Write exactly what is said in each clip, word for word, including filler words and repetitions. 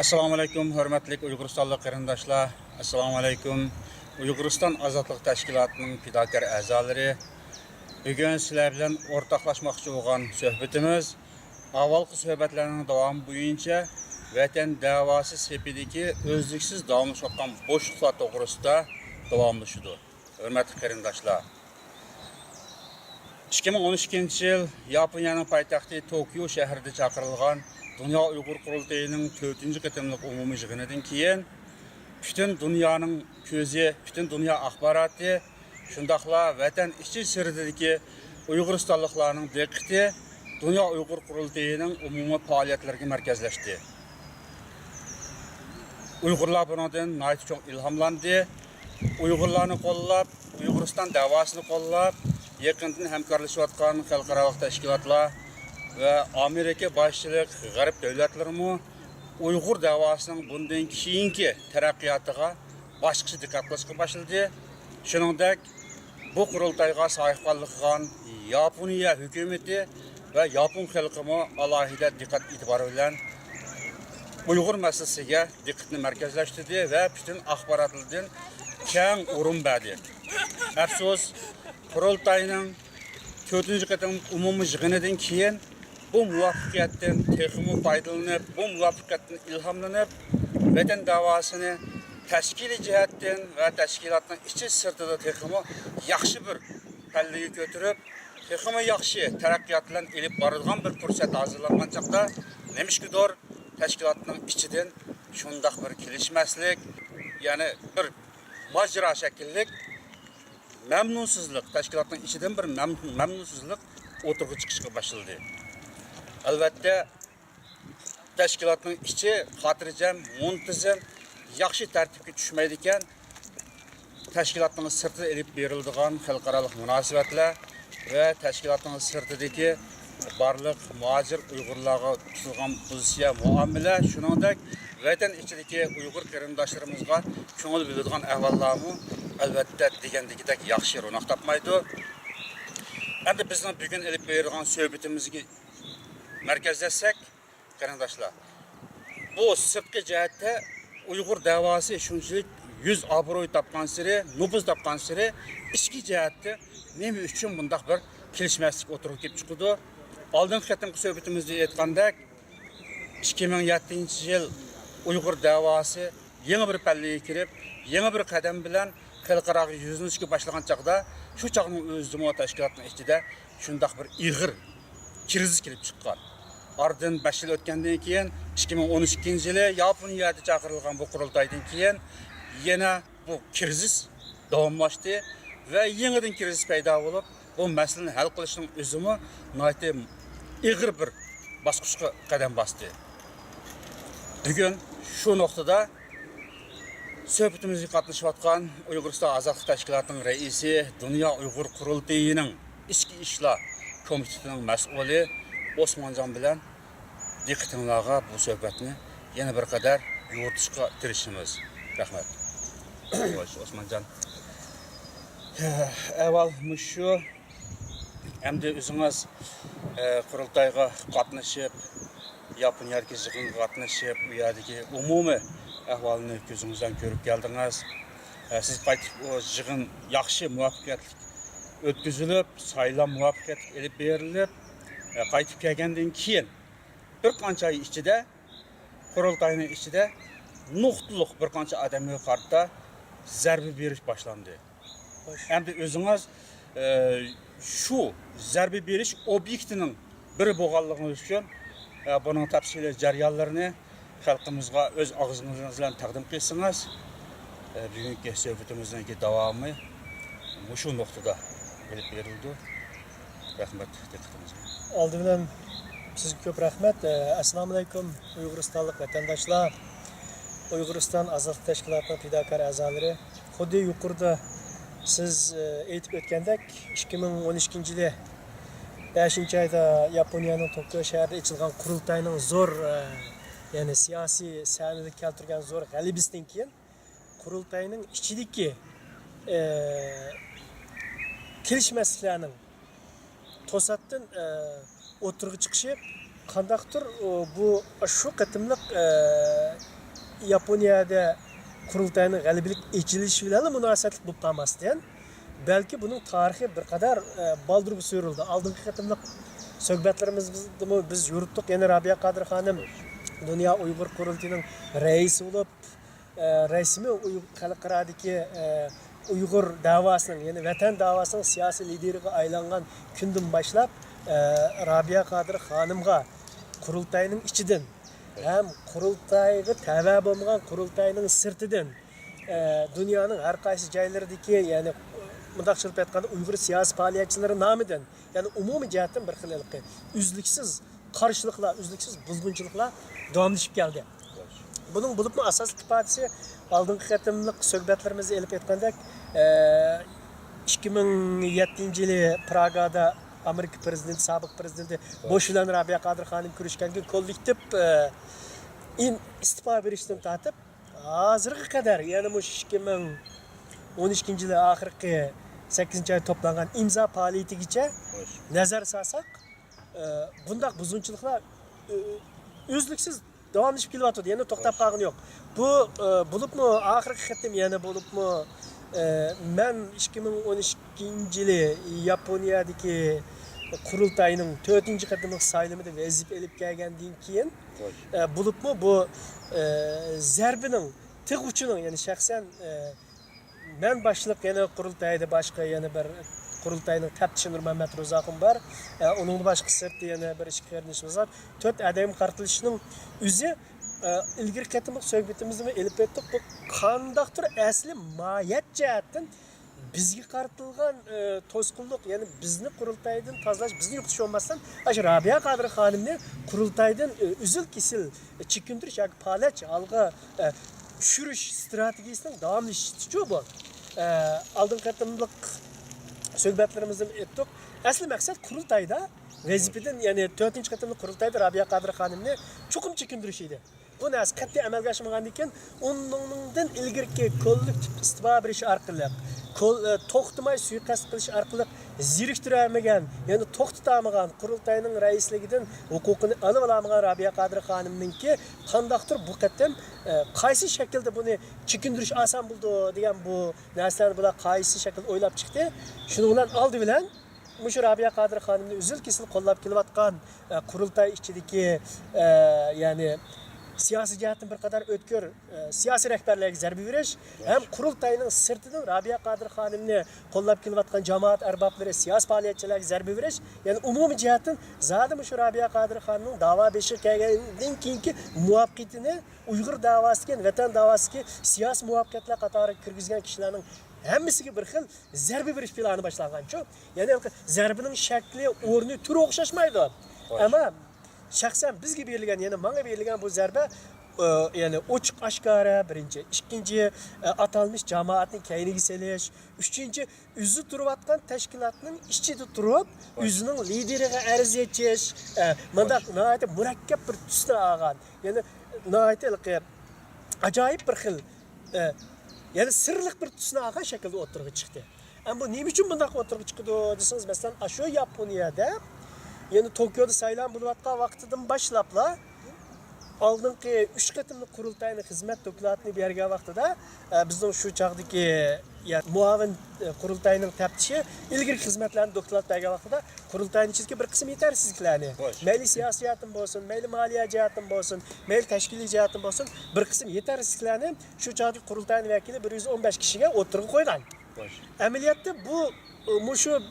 ئەسسالامۇئەلەيكۇم، ھۆرمەتلىك ئۇيغۇرىستانلىق قېرىنداشلار! ئەسسالامۇئەلەيكۇم، ئۇيغۇرىستان ئازادلىق تەشكىلاتىنىڭ پىداكار ئەزالىرى! بۈگۈن سىلەر بىلەن ئورتاقلاشماقچى بولغان سۆھبىتىمىز ئاۋۋالقى سۆھبەتلەرنىڭ داۋامى بويىچە ۋەتەن دەۋاسى سېپىدىكى ئۈزلۈكسىز داۋاملىشىۋاتقان بوشلۇقلار توغرىسىدا داۋاملىشىدۇ. ھۆرمەتلىك قېرىنداشلار، ئىككى مىڭ ئون ئىككىنچى يىل ياپونىيەنىڭ پايتەختى توكيو شەھىرىدە چاقىرىلغان دۇنيا ئۇيغۇر قۇرۇلتىيىنىڭ تۆتىنچى قېتىملىق ئومۇمىي يىغىنىدىن كېيىن، پۈتۈن دۇنيانىڭ كۆزى، پۈتۈن دۇنيا ئاخباراتى، شۇنداقلا ۋەتەن ئىچى سىرتىدىكى ئۇيغۇرىستانلىقلارنىڭ دىققىتى دۇنيا ئۇيغۇر قۇرۇلتىيىنىڭ ئومۇمىي پائالىيەتلىرىگە مەركەزلەشتى. ئۇيغۇرلار بۇنىڭدىن ناھايىتى چوڭ ئىلھاملاندى. ئۇيغۇرلارنى قوللاپ، ئۇيغۇرىستان دەۋاسىنى قوللاپ، يېقىندىن ھەمكارلىشىۋاتقان خەلقئارالىق تەشكىلاتلار ۋە ئامېرىكا باشچىلىق غەرب دۆلەتلىرىمۇ ئۇيغۇر دەۋاسىنىڭ بۇندىن كېيىنكى تەرەققىياتىغا باشقىچە دىققەت قىلىشقا باشلىدى. شۇنىڭدەك، بۇ قۇرۇلتايغا ساھىبخانلىق قىلغان ياپونىيە ھۆكۈمىتى ۋە ياپون خەلقىمۇ ئالاھىدە دىققەت ئېتىبارى بىلەن ئۇيغۇر مەسىلىسىگە دىققىتىنى مەركەزلەشتۈردى ۋە پۈتۈن ئاخباراتلاردىن كەڭ ئورۇن بەردى. ئەپسۇس، قۇرۇلتاينىڭ تۆتىنچى قېتىم ئومۇمىي يىغىنىدىن كېيىن بۇ مۇۋەپپەقىيەتتىن تېخىمۇ پايدىلىنىپ، بۇ مۇۋەپپەقىيەتتىن ئىلھاملىنىپ، ۋەتەن داۋاسىنى تەشكىلىي جەھەتتىن ۋە تەشكىلاتنىڭ ئىچى سىرتىدا تېخىمۇ ياخشى بىر پەللىگە كۆتۈرۈپ، تېخىمۇ ياخشى تەرەققىيات بىلەن ئېلىپ بارىدىغان بىر پۇرسەت ھازىرلانغان چاغدا، نېمىشقىدۇر تەشكىلاتنىڭ ئىچىدىن شۇنداق بىر كېلىشمەسلىك، يەنى بىر ماجىرا شەكىللىك مەمنۇنسىزلىق، تەشكىلاتنىڭ ئىچىدىن بىر مەم-، مەمنۇنسىزلىق ئوتتۇرىغا چىقىشقا باشلىدى. ئەلۋەتتە، تەشكىلاتنىڭ ئىچى خاتىرجەم، مۇنتىزىم، ياخشى تەرتىپكە چۈشمەيدىكەن. تەشكىلاتنىڭ سىرتىدا ئېلىپ بېرىلىدىغان خەلقئارالىق مۇناسىۋەتلەر ۋە تەشكىلاتنىڭ سىرتىدىكى بارلىق مۇھاجىر ئۇيغۇرلارغا تۇتۇلغان پوزىتسىيە، مۇئامىلە، شۇنىڭدەك ۋەتەن ئىچىدىكى ئۇيغۇر قېرىنداشلىرىمىزغا كۆڭۈل بۆلىدىغان ئەھۋاللارمۇ ئەلۋەتتە دېگەندىكىدەك ياخشى روناق تاپمايدۇ. ئەمدى بىزنىڭ بۈگۈن ئېلىپ بېرىدىغان سۆھبىتىمىزگە مەركەزلەشسەك، قېرىنداشلار، بۇ سىرتقى جەھەتتە ئۇيغۇر دەۋاسى شۇنچىلىك يۈز ئابرۇي تاپقانسېرى، نوپۇز تاپقانسېرى، ئىچكى جەھەتتە نېمە ئۈچۈن بۇنداق بىر كېلىشمەسلىك ئوتتۇرىغا كېلىپ چىقىدۇ؟ ئالدىنقى قېتىمقى سۆھبىتىمىزدە ئېيتقاندەك، ئىككى مىڭ يەتتىنچى يىل ئۇيغۇر دەۋاسى يېڭى بىر پەللىگە كىرىپ، يېڭى بىر قەدەم بىلەن خەلقئاراغا يۈزلىنىشكە باشلىغان چاغدا، شۇ چاغنىڭ ئۆزىدىمۇ تەشكىلاتنىڭ ئىچىدە شۇنداق بىر ئېغىر كىرىزىس كېلىپ چىققان. ئارىدىن بەش يىل ئۆتكەندىن كېيىن، ئىككى مىڭ ئون ئىككىنچى يىلى ياپونىيەدە چاقىرىلغان بۇ قۇرۇلتايدىن كېيىن يەنە بۇ كىرىزىس داۋاملاشتى ۋە يېڭىدىن كىرىزىس پەيدا بولۇپ، بۇ مەسىلىنى ھەل قىلىشنىڭ ئۆزىمۇ ناھايىتى ئېغىر بىر باسقۇچقا قەدەم باستى. بۈگۈن شۇ نۇقتىدا سۆھبىتىمىزگە قاتنىشىۋاتقان ئۇيغۇرىستان ئازادلىق تەشكىلاتىنىڭ رەئىسى، دۇنيا ئۇيغۇر قۇرۇلتىيىنىڭ ئىچكى ئىشلار كومىتېتىنىڭ مەسئۇلى ئوسمانجان بىلەن دىققىتىڭلارغا بۇ سۆھبەتنى يەنە بىر قەدەر يورۇتۇشقا تىرىشىمىز. رەھمەت. خوش، ئوسمانجان. ئەھۋال مۇشۇ. ئەمدى ئۆزىڭىز، ئە، قۇرۇلتايغا قاتنىشىپ، ياپونىيەدىكى يىغىنغا قاتنىشىپ، ئۇ يەردىكى ئومۇمىي ئەھۋالنى كۆزىڭىز بىلەن كۆرۈپ كەلدىڭىز. ئە، سىز قايتىپ ئۇ يىغىن ياخشى، مۇۋەپپەقىيەتلىك ئۆتكۈزۈلۈپ، سايلام مۇۋەپپەقىيەتلىك ئېلىپ بېرىلىپ، ئە، قايتىپ كەلگەندىن كېيىن بىر قانچە ئاي ئىچىدە، قۇرۇلتاينىڭ ئىچىدە نۇقتىلىق بىر قانچە ئادەمگە قارىتا زەربە بېرىش باشلاندى. خوش. ئەمدى ئۆزىڭىز، ئە، شۇ زەربە بېرىش ئوبيېكتىنىڭ بىرى بولغانلىقىڭىز ئۈچۈن، ئە، بۇنىڭ تەپسىلىي جەريانلىرىنى خەلقىمىزغا ئۆز ئاغزىڭىز بىلەن تەقدىم قىلسىڭىز، ئە، بۈگۈنكى سۆھبىتىمىزنىڭكى داۋامى مۇشۇ نۇقتىدا ئېلىپ بېرىلىدۇ. رەھمەت دىققىتىڭىزگە. ئالدى بىلەن سىزگە كۆپ رەھمەت. ئەسسالامۇئەلەيكۇم، ئۇيغۇرىستانلىق ۋەتەنداشلار، ئۇيغۇرىستان ئازادلىق تەشكىلاتىنىڭ پىداكار ئەزالىرى. خۇددى يۇقىرىدا سىز، ئە، ئېيتىپ ئۆتكەندەك، ئىككى مىڭ ئون ئىككىنچى يىلى بەشىنچى ئايدا ياپونىيەنىڭ توكيو شەھىرىدە ئېچىلغان قۇرۇلتاينىڭ زور، ئە، يەنى سىياسىي سەھنىدە كەلتۈرگەن زور غەلىبىسىدىن كېيىن، قۇرۇلتاينىڭ ئىچىدىكى، ئە، كېلىشمەسلىكلەرنىڭ توساتتىن، ئە، ئوتتۇرىغا چىقىشى قانداقتۇر، ئۇ، بۇ، شۇ قېتىملىق، ئە، ياپونىيەدە قۇرۇلتاينىڭ غەلىبىلىك ئېچىلىشى بىلەنلا مۇناسىۋەتلىك بولۇپ قالماستىن، بەلكى بۇنىڭ تارىخى بىر قەدەر، ئە، بالدۇرغا سۈرۈلدى. ئالدىنقى قېتىملىق سۆھبەتلىرىمىزدىمۇ بىز يورۇتتۇق. يەنە رابىيە قادىر خانىم دۇنيا ئۇيغۇر قۇرۇلتىيىنىڭ رەئىسى بولۇپ، ئە، رەسمىي ئۇي-، خەلقئارادىكى، ئە، ئۇيغۇر دەۋاسىنىڭ، يەنى ۋەتەن دەۋاسىنىڭ سىياسىي لىدېرىغا ئايلانغان كۈندىن باشلاپ، ئە، رابىيە قادىر خانىمغا قۇرۇلتاينىڭ ئىچىدىن ھەم قۇرۇلتايغا تەۋە بولمىغان، قۇرۇلتاينىڭ سىرتىدىن، ئە، دۇنيانىڭ ھەر قايسى جايلىرىدىكى، يەنى مۇنداقچە ئېلىپ ئېيتقاندا، ئۇيغۇر سىياسىي پائالىيەتچىلىرى نامىدىن، يەنى ئومۇمىي جەھەتتىن بىر خىل ھېلىقى ئۈزلۈكسىز قارشىلىقلار، ئۈزلۈكسىز بۇزغۇنچىلىقلار داۋاملىشىپ كەلدى. بۇنىڭ بولۇپمۇ ئاساسلىق ئىپادىسى، ئالدىنقى قېتىملىق سۆھبەتلىرىمىزدە ئېلىپ ئېيتقاندەك، ئە، ئىككى مىڭ يەتتىنچى يىلى پراگادا ئامېرىكا پىرېزىدېنتى، سابىق پىرېزىدېنتى بوش بىلەن رابىيە قادىر خانىم كۆرۈشكەندىن كېيىن كوللېكتىپ، ئە، ئىن-، ئىستېپا بېرىشتىن تارتىپ، ھازىرغا قەدەر، يەنى مۇشۇ ئىككى مىڭ ئون ئىككىنچى يىلى ئاخىرقى سەككىزىنچى ئاي توپلانغان ئىمزا پائالىيىتىگىچە نەزەر سالساق، ئە، بۇنداق بۇزغۇنچىلىقلار، ئە، ئۈزلۈكسىز داۋاملىشىپ كېلىۋاتىدۇ، يەنە توختاپ قالغىنى يوق. بۇ، ئە، بولۇپمۇ ئاخىرقى قېتىم يەنە بولۇپمۇ، ئە، مەن ئىككى مىڭ ئون ئىككىنچى يىلى ياپونىيەدىكى قۇرۇلتاينىڭ تۆتىنچى قېتىملىق سايلىمىدا ۋەزىپە ئېلىپ كەلگەندىن كېيىن، ئە، بولۇپمۇ بۇ، ئە، زەربىنىڭ تىغ ئۇچىنىڭ، يەنى شەخسەن، ئە، مەن باشلىق يەنە قۇرۇلتايدا باشقا يەنە بىر قۇرۇلتاينىڭ تەپتىشى نۇرمەمەت روزاخۇن بار. ئە، ئۇنىڭدىن باشقا سىرتتا يەنە بىر ئىككى قېرىندىشىمىز بار. تۆت ئادەمگە قارىتىلىشىنىڭ ئۆزى، ئە، ئىلگىرى قېتىملىق سۆھبىتىمىزدىمۇ ئېلىپ ئۆتتۇق. بۇ قانداقتۇر ئەسلى ماھىيەت جەھەتتىن بىزگە قارىتىلغان، ئە، توسقۇنلۇق، يەنى بىزنى قۇرۇلتايدىن تازىلاش، بىزنى يوقىتىش بولماستىن، ئاشۇ رابىيە قادىر خانىمنى قۇرۇلتايدىن، ئە، ئۈزۈل كېسىل چېكىندۈرۈش ياكى پالەچ ھالغا، ئە، چۈشۈرۈش ئىستراتېگىيىسىنىڭ داۋاملىشىشىچۇ بۇ. ئە، ئالدىنقى قېتىملىق سۆھبەتلىرىمىزدىن ئېيتتۇق. ئەسلى مەقسەت قۇرۇلتايدا ۋەزىپىدىن، يەنى تۆتىنچى قېتىملىق قۇرۇلتايدا رابىيە قادىر خانىمنى چوقۇم چېكىندۈرۈش ئىدى. بۇ نەرسە قەتئىي ئەمەلگە ئاشمىغاندىن كېيىن، ئۇنىڭدىن ئىلگىرىكى كوللېكتىپ ئىستېپا بېرىش ئارقىلىق، كول-، ئە، توختىماي سۇيىقەست قىلىش ئارقىلىق زېرىكتۈرەلمىگەن، يەنى توختىتالمىغان، قۇرۇلتاينىڭ رەئىسلىكىدىن ھوقۇقىنى ئالىۋالالمىغان رابىيە قادىر خانىمنىڭكى قانداقتۇر بۇ قېتىم، ئە، قايسى شەكىلدە بۇنى چېكىندۈرۈش ئاسان بولىدۇ دېگەن بۇ نەرسىلەرنى بۇلار قايسى شەكىلدە ئويلاپ چىقتى. شۇنىڭ بىلەن ئالدى بىلەن مۇشۇ رابىيە قادىر خانىمنى ئۈزۈل-كېسىل قوللاپ كېلىۋاتقان، ئە، قۇرۇلتاي ئىچىدىكى، ئە، يەنى سىياسىي جەھەتتىن بىر قەدەر ئۆتكۈر، ئە، سىياسىي رەھبەرلەرگە زەربە بېرىش ھەم قۇرۇلتاينىڭ سىرتىدىن رابىيە قادىر خانىمنى قوللاپ كېلىۋاتقان جامائەت ئەربابلىرى، سىياسىي پائالىيەتچىلەرگە زەربە بېرىش، يەنى ئومۇمىي جەھەتتىن زادى مۇشۇ رابىيە قادىر خانىمنىڭ داۋا بېشىغا كەلگەندىن كېيىنكى مۇۋەپپەقىيىتىنى ئۇيغۇر داۋاسىدىكى، ۋەتەن داۋاسىدىكى سىياسىي مۇۋەپپەقىيەتلەر قاتارىغا كىرگۈزگەن كىشىلەرنىڭ ھەممىسىگە بىر خىل زەربە بېرىش پىلانى باشلانغانچۇ؟ يەنى زەربىنىڭ شەكلى، ئورنى، تۈرى ئوخشاشمايدۇ. ئەمما شەخسەن بىزگە بېرىلگەن، يەنى ماڭا بېرىلگەن بۇ زەربە، ئە، يەنى ئوچۇق ئاشكارا، بىرىنچى. ئىككىنچى، ئە، ئاتالمىش جامائەتنى كەينىگە سېلىش. ئۈچىنچى، ئۆزى تۇرۇۋاتقان تەشكىلاتنىڭ ئىچىدە تۇرۇپ، ئۆزىنىڭ لىدېرىغا ئەرز ئېچىش، ئە، مۇنداق ناھايىتى مۇرەككەپ بىر تۈسنى ئالغان. يەنى ناھايىتى ھېلىقى ئاجايىپ بىر خىل، ئە، يەنى سىرلىق بىر تۈسنى ئالغان شەكىلدە ئوتتۇرىغا چىقتى. ئەمما بۇ نېمە ئۈچۈن بۇنداق ئوتتۇرىغا چىقىدۇ دېسىڭىز، مەسىلەن، ئاشۇ ياپونىيەدە، يەنى توكيودا سايلام بولۇۋاتقان ۋاقتىدىن باشلاپلا، ئالدىنقى ئۈچ قېتىملىق قۇرۇلتاينىڭ خىزمەت دوكلاتىنى بەرگەن ۋاقتىدا، ئە، بىزنىڭ شۇ چاغدىكى، يە، مۇئاۋىن، ئە، قۇرۇلتاينىڭ تەپتىشى ئىلگىرىكى خىزمەتلەرنى دوكلات بەرگەن ۋاقتىدا، قۇرۇلتاينىڭ ئىچىدىكى بىر قىسىم يېتەرسىزلىكلەرنى، مەيلى سىياسىي جەھەتتىن بولسۇن، مەيلى مالىيە جەھەتتىن بولسۇن، مەيلى تەشكىلىي جەھەتتىن بولسۇن، بىر قىسىم يېتەرسىزلىكلەرنى شۇ چاغدىكى قۇرۇلتاينىڭ ۋەكىلى بىر يۈز ئون بەش كىشىگە ئوتتۇرىغا قويغان. ئەمەلىيەتتە بۇ، مۇشۇ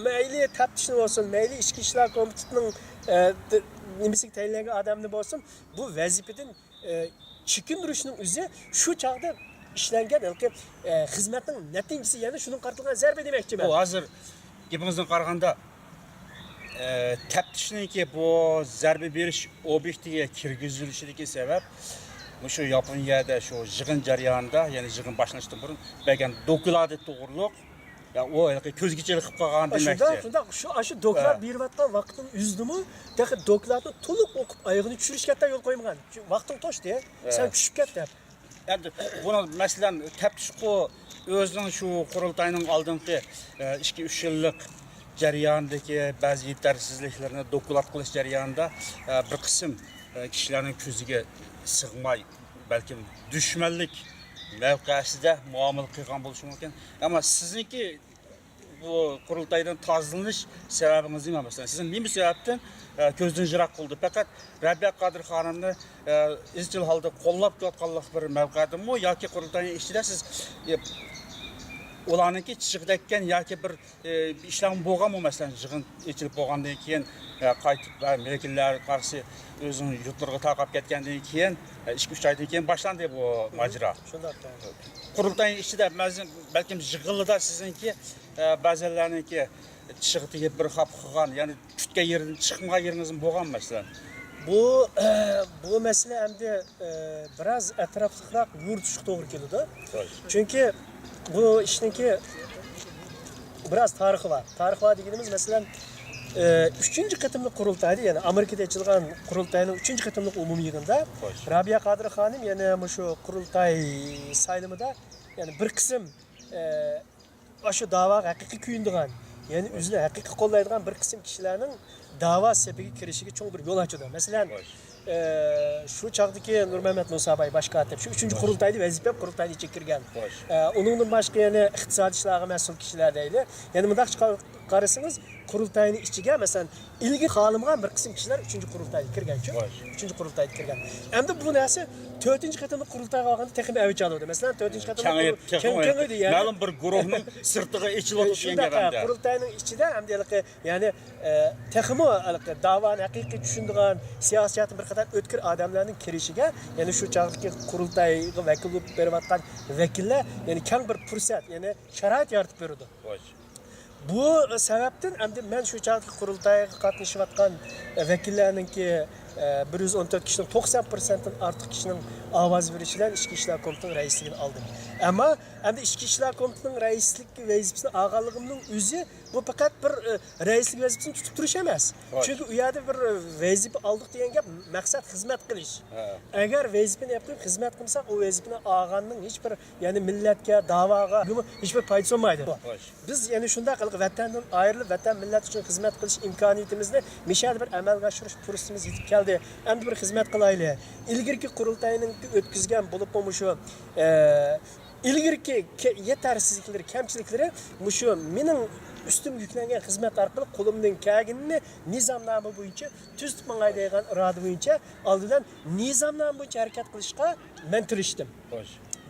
مەيلى تەپتىشنى بولسۇن، مەيلى ئىچكى ئىشلار كومىتېتىنىڭ، ئە، د-، نېمىسىگە تەيىنلەنگەن ئادەمنى بولسۇن، بۇ ۋەزىپىدىن، ئە، چېكىندۈرۈشنىڭ ئۆزى شۇ چاغدا ئىشلەنگەن ھېلىقى، ئە، خىزمەتنىڭ نەتىجىسى، يەنى شۇنىڭغا قارىتىلغان زەربە دېمەكچىمەن. بۇ ھازىر گېپىڭىزدىن قارىغاندا، ئە، تەپتىشنىڭكى بۇ زەربە بېرىش ئوبيېكتىگە كىرگۈزۈلۈشىدىكى سەۋەب، مۇشۇ ياپونىيەدە شۇ يىغىن جەريانىدا، يەنى يىغىن باشلىنىشتىن بۇرۇن بەرگەن دوكلاتى توغرۇلۇق، يا، ئۇ ھېلىقى كۆزگە چېلىقىپ قالغان دېمەكچى. شۇنداق، شۇنداق. شۇ، ئاشۇ دوكلات بېرىۋاتقان ۋاقىتنىڭ ئۆزىدىمۇ تېخى دوكلاتنى تولۇق ئوقۇپ، ئايىغىنى چۈشۈرۈشكە ھەتتا يول قويمىغان. چۈ-، ۋاقتىڭ توشتى. سەن چۈشۈپ كەت دەپ. ئەمدى بۇنىڭ، مەسىلەن، تەپتىشقۇ ئۆزىنىڭ شۇ قۇرۇلتاينىڭ ئالدىنقى، ئە، ئىككى، ئۈچ يىللىق جەريانىدىكى بەزى يېتەرسىزلىكلىرىنى دوكلات قىلىش جەريانىدا، ئە، بىر قىسىم، ئە، كىشىلەرنىڭ كۆزىگە سىغماي، بەلكىم دۈشمەنلىك مەۋقەسىدە مۇئامىلە قىلغان بولۇشى مۇمكىن. ئەمما سىزنىڭكى بۇ قۇرۇلتايدىن تازىلىنىش سەۋەبىڭىز نېمە، مەسىلەن؟ سىزنىڭ نېمە سەۋەبتىن، ئە، كۆزدىن يىراق قىلدى؟ پەقەت رەبىيە قادىر خانىمنى، ئە، ئىزچىل ھالدا قوللاپ كېلىۋاتقانلىق بىر مەۋقەدىنمۇ ياكى قۇرۇلتاينىڭ ئىچىدە سىز، ئە، ئۇلارنىڭكى چىشىغا تەگكەن ياكى بىر، ئە، بىر ئىشلارمۇ بولغانمۇ؟ مەسىلەن، يىغىن ئېچىلىپ بولغاندىن كېيىن، ئە، قايتىپ، ئە، ۋەكىللەر قارىسى ئۆزىنىڭ يۇرتلىرىغا تارقاپ كەتكەندىن كېيىن، ئە، ئىككى، ئۈچ ئايدىن كېيىن باشلاندى بۇ ماجىرا. شۇنداق. قۇرۇلتاينىڭ ئىچىدە بەزى، بەلكىم يىغىنلىرىدا سىزنىڭكى، ئە، بەزىلەرنىڭكى چىشىغا تېگىپ بىر خاپا قىلغان، يەنى كۈتكەن يېرىدىن چىقمىغان يېرىڭىزمۇ بولغان، مەسىلەن؟ بۇ، بۇ مەسىلە ئەمدى، ئە، بىراز ئەتراپلىقراق يورۇتۇشقا توغرا كېلىدۇ. چۈنكى بۇ ئىشنىڭكى بىراز تارىخى بار. تارىخى بار دېگىنىمىز، مەسىلەن، ئە، ئۈچىنچى قېتىملىق قۇرۇلتايدا، يەنى ئامېرىكىدا ئېچىلغان قۇرۇلتاينىڭ ئۈچىنچى قېتىملىق ئومۇمىي يىغىنىدا رابىيە قادىر خانىم يەنە مۇشۇ قۇرۇلتاي سايلىمىدا، يەنى بىر قىسىم، ئە، ئاشۇ داۋاغا ھەقىقىي كۆيۈنىدىغان، يەنى ئۆزىنى ھەقىقىي قوللايدىغان بىر قىسىم كىشىلەرنىڭ داۋا سېپىگە كىرىشىگە چوڭ بىر يول ئاچىدۇ. مەسىلەن، ئە، شۇ چاغدىكى نۇرمەمەت مۇساباي باش كاتىپ، شۇ ئۈچىنچى قۇرۇلتايدا ۋەزىپە ئېلىپ، قۇرۇلتاينىڭ ئىچىگە كىرگەن. ئە، ئۇنىڭدىن باشقا يەنە ئىقتىسادىي ئىشلارغا مەسئۇل كىشىلەر دەيلى. يەنە مۇنداقچە قا-، قارىسىڭىز، قۇرۇلتاينىڭ ئىچىگە، مەسىلەن، ئىلگىرى خالىمىغان بىر قىسىم كىشىلەر ئۈچىنچى قۇرۇلتايدا كىرگەنچۇ؟ ئۈچىنچى قۇرۇلتايدا كىرگەن. ئەمدى بۇ نەرسە تۆتىنچى قېتىملىق قۇرۇلتايغا بارغاندا تېخىمۇ ئەۋج ئالىدۇ. مەسىلەن، تۆتىنچى قېتىملىق كېڭىيىپ، قۇرۇل-، تېخىمۇ كېڭ-، كېڭىيدۇ، يەنى. مەلۇم بىر گۇرۇھنىڭ سىرتىغا ئېچىلىۋاتىدۇ دېگەن شۇنداق، گەپ ئەمدى. قۇرۇلتاينىڭ ئىچىدە ئەمدى ھېلىقى، يەنى، ئە، تېخىمۇ ھېلىقى داۋانى ھەقىقىي چۈشىنىدىغان، سىياسىياتتىن بىر قەدەر ئۆتكۈر ئادەملەرنىڭ كىرىشىگە، يەنى شۇ چاغدىكى قۇرۇلتايغا ۋەكىل بولۇپ بېرىۋاتقان ۋەكىللەر، يەنى كەڭ بىر پۇرسەت، يەنى شارائىت يارىتىپ بېرىدۇ. بۇ سەۋەبتىن ئەمدى مەن شۇ چاغدىكى قۇرۇلتايغا قاتنىشىۋاتقان ۋەكىللەرنىڭكى، بىر يۈز ئون تۆت كىشىنىڭ توقسان پىرسەنتتىن ئارتۇق كىشىنىڭ ئاۋاز بېرىشى بىلەن ئىچكى ئىشلار كومىتېتىنىڭ رەئىسلىكىنى ئالدىم. ئەمما ئەمدى ئىچكى ئىشلار كومىتېتىنىڭ رەئىسلىك ۋەزىپىسىنى ئالغانلىقىمنىڭ ئۆزى بۇ پەقەت بىر، رەئىسلىك ۋەزىپىسىنى تۇتۇپ تۇرۇش ئەمەس. چۈنكى ئۇ يەردە بىر ۋەزىپە ئالدۇق دېگەن گەپ، مەقسەت خىزمەت قىلىش. ئەگەر ۋەزىپىنى ئېلىپ قويۇپ خىزمەت قىلمىساق، ئۇ ۋەزىپىنى ئالغاننىڭ ھېچ بىر، يەنى مىللەتكە، داۋاغا ھېچ بىر پايدىسى بولمايدۇ. بىز يەنە شۇنداق قىلىپ ۋەتەندىن ئايرىلىپ، ۋەتەن مىللەت ئۈچۈن خىزمەت قىلىش ئىمكانىيىتىمىزنى مىشەدە بىر ئەمەلگە ئاشۇرۇش پۇرسىتىمىز يېتىپ كەلدى. ئەمدى بىر خىزمەت قىلايلى. ئىلگىرىكى قۇرۇلتاينىڭ ئۆتكۈزگەن بولۇپمۇ مۇشۇ، ئە، ئىلگىرىكى كە-، يېتەرسىزلىكلىرى، كەمچىلىكلىرى مۇشۇ مېنىڭ ئۈستۈمگە يۈكلەنگەن خىزمەت ئارقىلىق قولۇمدىن كەلگىنىنى نىزامنامە بويىچە تۈزىتىپ ماڭاي دەيدىغان ئىرادە بويىچە ئالدى بىلەن نىزامنامە بويىچە ھەرىكەت قىلىشقا مەن تىرىشتىم.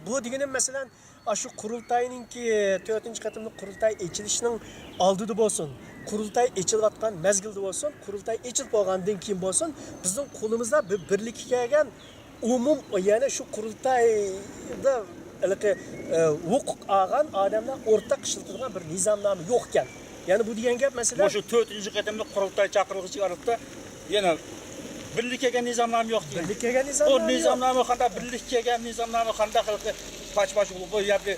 بۇ دېگىنىم، مەسىلەن، ئاشۇ قۇرۇلتاينىڭكى، تۆتىنچى قېتىملىق قۇرۇلتاي ئېچىلىشىنىڭ ئالدىدا بولسۇن، قۇرۇلتاي ئېچىلىۋاتقان مەزگىلدە بولسۇن، قۇرۇلتاي ئېچىلىپ بولغاندىن كېيىن بولسۇن، بىزنىڭ قولىمىزدا بىر بىرلىككە كەلگەن ئومۇم، يەنى شۇ قۇرۇلتايدا ھېلىقى، ئە، ھوقۇق ئالغان ئادەملەر ئورتاق ئىشلىتىدىغان بىر نىزامنامە يوق ئىكەن. يەنى بۇ دېگەن گەپ، مەسىلەن، مۇشۇ تۆتىنچى قېتىملىق قۇرۇلتاي چاقىرىلغۇچە ئارىلىقتا يەنە بىرلىككە كەلگەن نىزامنامە يوق دېگەن. بىرلىككە كەلگەن نىزامنامە يوق. بۇ نىزامنامە قانداق، بىرلىككە كەلگەن نىزامنامە قانداق ھېلىقى پاچ-پاچ بولۇپ، بۇ يەردە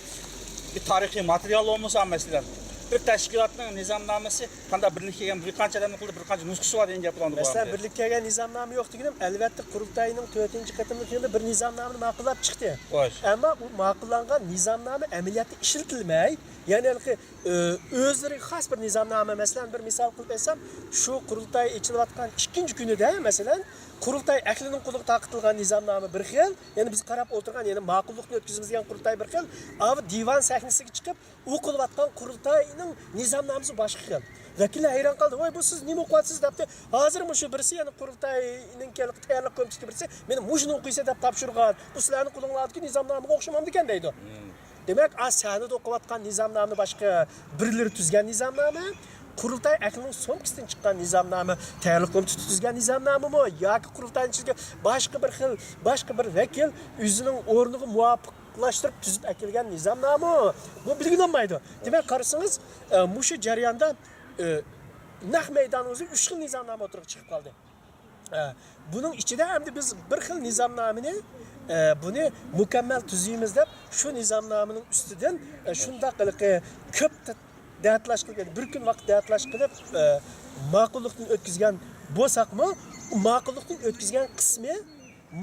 بىر تارىخىي ماتېرىيال بولمىسا، مەسىلەن، بىر تەشكىلاتنىڭ نىزامنامىسى قانداق بىرلىككە كەلگەن، بىر قانچە ئادەمنىڭ قولىدا بىر قانچە نۇسخىسى بار دېگەن گەپ بولامدۇ بۇ مەسىلەن، ھەقتە؟ بىرلىككە كەلگەن نىزامنامە يوق دېگىنىم، ئەلۋەتتە، قۇرۇلتاينىڭ تۆتىنچى قېتىملىق يىلى بىر نىزامنامىنى ماقۇللاپ چىقتى. ئەمما ئۇ ماقۇللانغان نىزامنامە ئەمەلىيەتتە ئىشلىتىلمەي، يەنى ھېلىقى، ئۆ-، ئۆزلىرىگە خاس بىر نىزامنامە، مەسىلەن، بىر مىسال قىلىپ ئېيتسام، شۇ قۇرۇلتاي ئېچىلىۋاتقان ئىككىنچى كۈنىدە، مەسىلەن، قۇرۇلتاي ئەھلىنىڭ قولىغا تارقىتىلغان نىزامنامە بىر خىل، يەنى بىز قاراپ ئولتۇرغان، يەنى ماقۇللۇقنى ئۆتكۈزىمىز دېگەن قۇرۇلتاي بىر خىل، ئاۋۇ دىۋان سەھنىسىگە چىقىپ، ئۇ قىلىۋاتقان قۇرۇلتاينىڭ نىزامنامىسى باشقا خىل. ۋەكىللەر ھەيران قالدى، ۋاي، بۇ سىز نېمە ئوقۇۋاتىسىز دەپتۇ. ھازىر مۇشۇ بىرسى، يەنى قۇرۇلتاينىڭ تەييارلىق كومىتېتىدىكى بىرسى، مېنى مۇشۇنى ئوقۇيسەن دەپ تاپشۇرغان، بۇ سىلەرنىڭ قولۇڭلاردىكى نىزامنامىغا ئوخشىمامدىكەن دەيدۇ. دېمەك، ئا، سەھنىدە ئوقۇۋاتقان نىزامنامە باشقا، بىرلىرى تۈزگەن نىزامنامە، قۇرۇلتاي ئەھلىنىڭ سومكىسىدىن چىققان نىزامنامە، تەييارلىق كومىتېتى تۈزگەن نىزامنامىمۇ ياكى قۇرۇلتاينىڭ ئىچىدىكى باشقا بىر خىل، باشقا بىر ۋەكىل ئۆزىنىڭ ئورنىغا مۇۋاپىقلاشتۇرۇپ تۈزۈپ ئەكەلگەن نىزامنامىمۇ، بۇ بىلگىلى بولمايدۇ. دېمەك، قارىسىڭىز، ئە، مۇشۇ جەرياندا، ئە، نەق مەيداننىڭ ئۆزى ئۈچ خىل نىزامنامە ئوتتۇرىغا چىقىپ قالدى. ئە، بۇنىڭ ئىچىدە ئەمدى بىز بىر خىل نىزامنامىنى، ئە، بۇنى مۇكەممەل تۈزىمىز دەپ، شۇ نىزامنامىنىڭ ئۈستىدىن، ئە، شۇنداق ھېلىقى كۆپ ت-، دەتالاش قىلىپ، يەنى بىر كۈن ۋاقىت دەتالاش قىلىپ، ئە، ماقۇللۇقتىن ئۆتكۈزگەن بولساقمۇ، ماقۇللۇقتىن ئۆتكۈزگەن قىسمى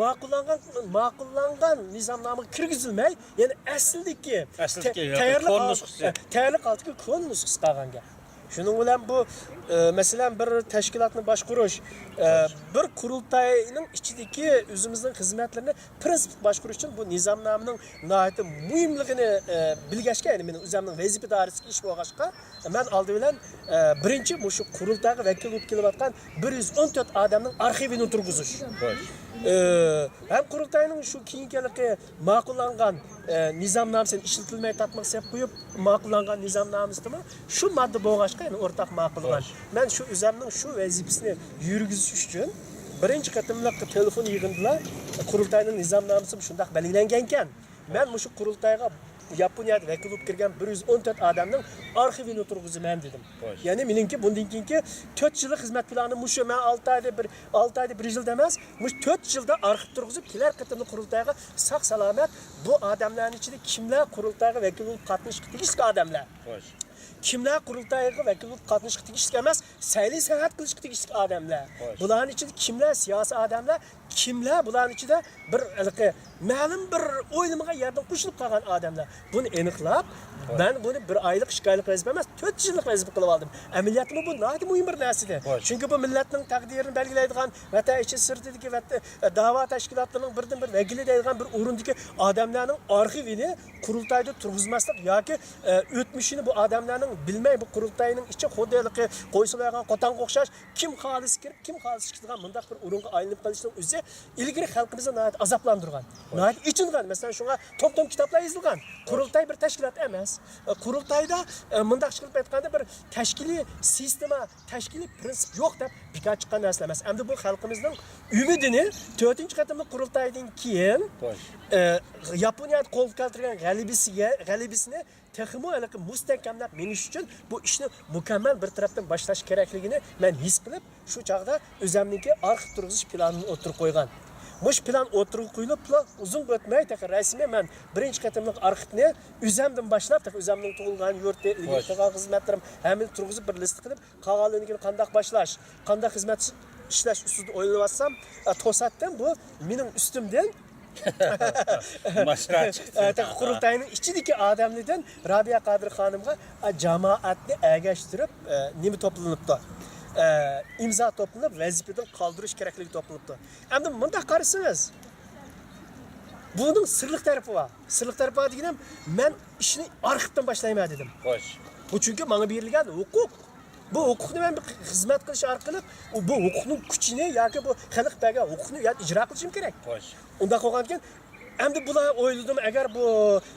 ماقۇللانغان، ماقۇللانغان نىزامنامىغا كىرگۈزۈلمەي، يەنى ئەسلىدىكى ئەسلىدىكى تە-، تەييارلىق كونا ھال-، نۇسخىسى. ئە، تەييارلىق ھالىتىدىكى كونا نۇسخىسى قالغان گەپ. شۇنىڭ بىلەن بۇ، ئە، مەسىلەن، بىر تەشكىلاتنى باشقۇرۇش، ئە، بىر قۇرۇلتاينىڭ ئىچىدىكى ئۆزىمىزنىڭ خىزمەتلىرىنى پىرىنسىپلىق باشقۇرۇش ئۈچۈن بۇ نىزامنامىنىڭ ناھايىتى مۇھىملىقىنى، ئە، بىلگەچكە، يەنى مېنىڭ ئۆزۈمنىڭ ۋەزىپە دائىرىسىدىكى ئىش بولغاچقا، مەن ئالدى بىلەن، ئە، بىرىنچى مۇشۇ قۇرۇلتايغا ۋەكىل بولۇپ كېلىۋاتقان بىر يۈز ئون تۆت ئادەمنىڭ ئارخىۋىنى تۇرغۇزۇش. ئە، ھەم قۇرۇلتاينىڭ شۇ كېيىنكى ھېلىقى ماقۇللانغان، ئە، نىزامنامىسىنى ئىشلىتىلمەي تارتماق سەپ قويۇپ، ماقۇللانغان نىزامنامىسىدىمۇ شۇ ماددا بولغاچقا، يەنە ئورتاق ماقۇللىغان. مەن شۇ ئۆزەمنىڭ شۇ ۋەزىپىسىنى يۈرگۈزۈش ئۈچۈن بىرىنچى قېتىملىق تېلېفون يىغىندىلا قۇرۇلتاينىڭ نىزامنامىسىمۇ شۇنداق بەلگىلەنگەنكەن. مەن مۇشۇ قۇرۇلتايغا ياپونىيەدە ۋەكىل بولۇپ كىرگەن بىر يۈز ئون تۆت ئادەمنىڭ ئارخىۋىنى تۇرغۇزىمەن دېدىم. يەنى مېنىڭكى بۇندىن كېيىنكى تۆت يىللىق خىزمەت پىلانى مۇشۇ. مەن ئالتە ئايدا بىر، ئالتە ئايدا بىر يىلدا ئەمەس، مۇشۇ تۆت يىلدا ئارخىپ تۇرغۇزۇپ، كېلەر قېتىمدا قۇرۇلتايغا ساق-سالامەت بۇ ئادەملەرنىڭ ئىچىدە كىملەر قۇرۇلتايغا ۋەكىل بولۇپ قاتنىشىشقا تېگىشلىك ئادەملەر؟ كىملەر قۇرۇلتايغا ۋەكىل بولۇپ قاتنىشىشقا تېگىشلىك ئەمەس، سەيلە-سەياھەت قىلىشقا تېگىشلىك ئادەملەر؟ بۇلارنىڭ ئىچىدە كىملەر سىياسىي ئادەملەر؟ كىملەر بۇلارنىڭ ئىچىدە بىر ھېلىقى مەلۇم بىر ئويلىمىغا يەردىن قوشۇلۇپ قالغان ئادەملەر؟ بۇنى ئېنىقلاپ، مەن بۇنى بىر ئايلىق، ئىككى ئايلىق ۋەزىپە ئەمەس، تۆت يىللىق ۋەزىپە قىلىپ ئالدىم. ئەمەلىيەتتىمۇ بۇ ناھايىتى مۇھىم بىر نەرسىدى. چۈنكى بۇ مىللەتنىڭ تەقدىرىنى بەلگىلەيدىغان، ۋەتەن ئىچى سىرتىدىكى ۋەت-، دەۋا تەشكىلاتلىرىنىڭ بىردىنبىر ۋەكىلى دەيدىغان بىر ئورۇندىكى ئادەملەرنىڭ ئارخىۋىنى قۇرۇلتايدا تۇرغۇزماسلىق ياكى، ئە، ئۆتمۈشىنى بۇ ئادەملەرنىڭ بىلمەي، بۇ قۇرۇلتاينىڭ ئىچى خۇددى ھېلىقى قوي سولايدىغان قوتانغا ئوخشاش، كىم خالىسا كىرىپ، كىم خالىسا چىقىدىغان مۇنداق بىر ئورۇنغا ئايلىنىپ قېلىشنىڭ ئۆزى ئىلگىرى خەلقىمىزنى ناھايىتى ئازابلاندۇرغان، ناھايىتى ئېچىنغان. مەسىلەن، شۇڭا توم-توم كىتابلار يېزىلغان. قۇرۇلتاي بىر تەشكىلات ئەمەس. قۇرۇلتايدا، ئە، مۇنداقچە قىلىپ ئېيتقاندا، بىر تەشكىلىي سىستېما، تەشكىلىي پىرىنسىپ يوق دەپ بىكار چىققان نەرسىلەر ئەمەس. ئەمدى بۇ خەلقىمىزنىڭ ئۈمىدىنى تۆتىنچى قېتىملىق قۇرۇلتايدىن كېيىن، ئە، ياپونىيەدە قولغا كەلتۈرگەن غەلىبىسىگە، غەلىبىسىنى تېخىمۇ ھېلىقى مۇستەھكەملەپ مېڭىش ئۈچۈن بۇ ئىشنى مۇكەممەل بىر تەرەپتىن باشلاش كېرەكلىكىنى مەن ھېس قىلىپ، شۇ چاغدا ئۆزەمنىڭكى ئارخىپ تۇرغۇزۇش پىلانىنى ئوتتۇرىغا قويغان. مۇشۇ پىلان ئوتتۇرىغا قويۇلۇپلا ئۇزۇنغا ئۆتمەي، تېخى رەسمىي مەن بىرىنچى قېتىملىق ئارخىپنى ئۆزەمدىن باشلاپ، تېخى ئۆزەمنىڭ تۇغۇلغان يۇرتى، ئىلگىرى قىلغان خىزمەتلىرىم ھەممىنى تۇرغۇزۇپ بىر لىستا قىلىپ، قالغانلىرىنى كېيىن قانداق باشلاش، قانداق خىزمەت ئىشلەش ئۈستىدە ئويلىنىۋاتسام، ئە، توساتتىن بۇ مېنىڭ ئۈستۈمدىن ماشىنا چىقتى. ئە، تېخى قۇرۇلتاينىڭ ئىچىدىكى ئادەملەردىن رابىيە قادىر خانىمغا، ئە، جامائەتنى ئەگەشتۈرۈپ، ئە، نېمە توپلىنىپتۇ؟ ئە، ئىمزا توپلىنىپ، ۋەزىپىدىن قالدۇرۇش كېرەكلىكى توپلىنىپتۇ. ئەمدى مۇنداق قارىسىڭىز، بۇنىڭ سىرلىق تەرىپى بار. سىرلىق تەرىپى بار دېگىنىم، مەن ئىشنى ئارخىپتىن باشلايمەن دېدىم. خوش. بۇ چۈنكى ماڭا بېرىلگەن ھوقۇق. بۇ ھوقۇقنى مەن بىر خىزمەت قىلىش ئارقىلىق، ئۇ، بۇ ھوقۇقنىڭ كۈچىنى ياكى بۇ خەلق بەرگەن ھوقۇقنى يا ئىجرا قىلىشىم كېرەك. خوش. ئۇنداق بولغاندىكىن، ئەمدى بۇلار ئويلىدىم، ئەگەر بۇ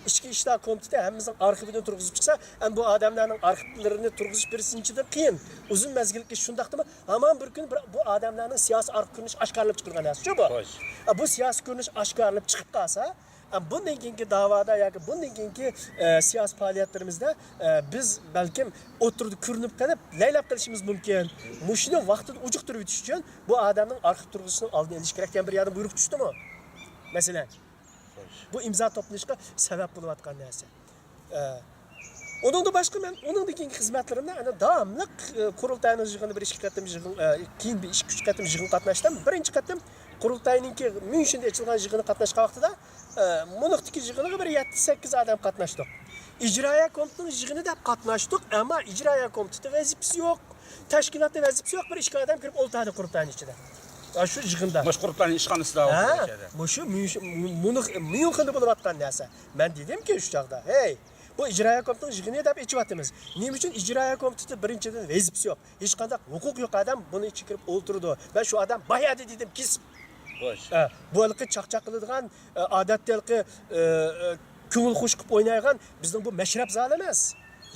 ئىچكى ئىشلار كومىتېتى ھەممىمىزنىڭ ئارخىۋىنى تۇرغۇزۇپ چىقسا، ئەمدى بۇ ئادەملەرنىڭ ئارخىپلىرىنى تۇرغۇزۇش بىرسىنچىدىن قىيىن. ئۇزۇن مەزگىللىك ئىش شۇنداقتىمۇ؟ ھامان بىر كۈنى بۇ ئادەملەرنىڭ سىياسىي ئارخىپ كۆرۈنۈشى ئاشكارىلىنىپ چىقىدىغان نەرسە شۇ بۇ. خوش. ئە، بۇ سىياسىي كۆرۈنۈش ئاشكارىلىنىپ چىقىپ قالسا، ئە، بۇندىن كېيىنكى داۋادا ياكى بۇندىن كېيىنكى، ئە، سىياسىي پائالىيەتلىرىمىزدە، ئە، بىز بەلكىم ئوتتۇرىدا كۆرۈنۈپ قېلىپ، لەيلەپ قېلىشىمىز مۇمكىن. مۇشۇنى ۋاقتىدا ئۇجۇقتۇرۇۋېتىش ئۈچۈن بۇ ئادەمنىڭ ئارخىپ تۇرغۇزۇشىنىڭ ئالدىنى ئېلىش كېرەك دېگەن بىر يەردىن بۇيرۇق چۈشتىمۇ؟ مەسىلەن. بۇ ئىمزا توپلىشىشقا سەۋەب بولۇۋاتقان نەرسە. ئە، ئۇنىڭدىن باشقا مەن ئۇنىڭدىن كېيىنكى خىزمەتلىرىمدە ئەنە داۋاملىق، ئە، قۇرۇلتاينىڭ يىغىنى بىر ئىككى قېتىم يىغىن، ئە، كېيىن بىر ئىككى ئۈچ قېتىم يىغىنغا قاتناشتىم. بىرىنچى قېتىم قۇرۇلتاينىڭكى ميۇنشېندا ئېچىلغان يىغىنىغا قاتناشقان ۋاقتىدا، ئە، مۇنختىكى يىغىنىغا بىر يەتتە سەككىز ئادەم قاتناشتۇق. ئىجرائىيە كومىتېتىنىڭ يىغىنى دەپ قاتناشتۇق، ئەمما ئىجرائىيە كومىتېتى ۋەزىپىسى يوق. تەشكىلاتنىڭ ۋەزىپىسى يوق، بىر ئىككى ئادەم كىرىپ ئولتۇردى قۇرۇلتاينىڭ ئىچىدە. ئا، شۇ يىغىندا. مۇشۇ قۇرۇلتاينىڭ ئىشخانىسىدا ھە، ئولتۇرغان ئىچىدە. مۇشۇ ميۇنش-، مۇ-، مۇنخ-، ميۇنخېندا بولۇۋاتقان نەرسە. مەن دېدىمكى شۇ چاغدا، ھەي، بۇ ئىجرائىيە كومىتېتىنىڭ يىغىنى دەپ ئېچىۋاتىمىز. نېمە ئۈچۈن ئىجرائىيە كومىتېتى بىرىنچىدىن ۋەزىپىسى يوق، ھېچقانداق ھوقۇقى يوق ئادەم بۇنىڭ ئىچىگە كىرىپ ئولتۇرىدۇ؟ مەن شۇ ئادەم بايادى دېدىم كېسىپ. خوش. ئە، بۇ ھېلىقى چاقچاق قىلىدىغان، ئە، ئادەتتە ھېلىقى، ئە، ئە، كۆڭۈل خۇش قىلىپ ئوينايدىغان بىزنىڭ بۇ مەشرەپ زالى ئەمەس.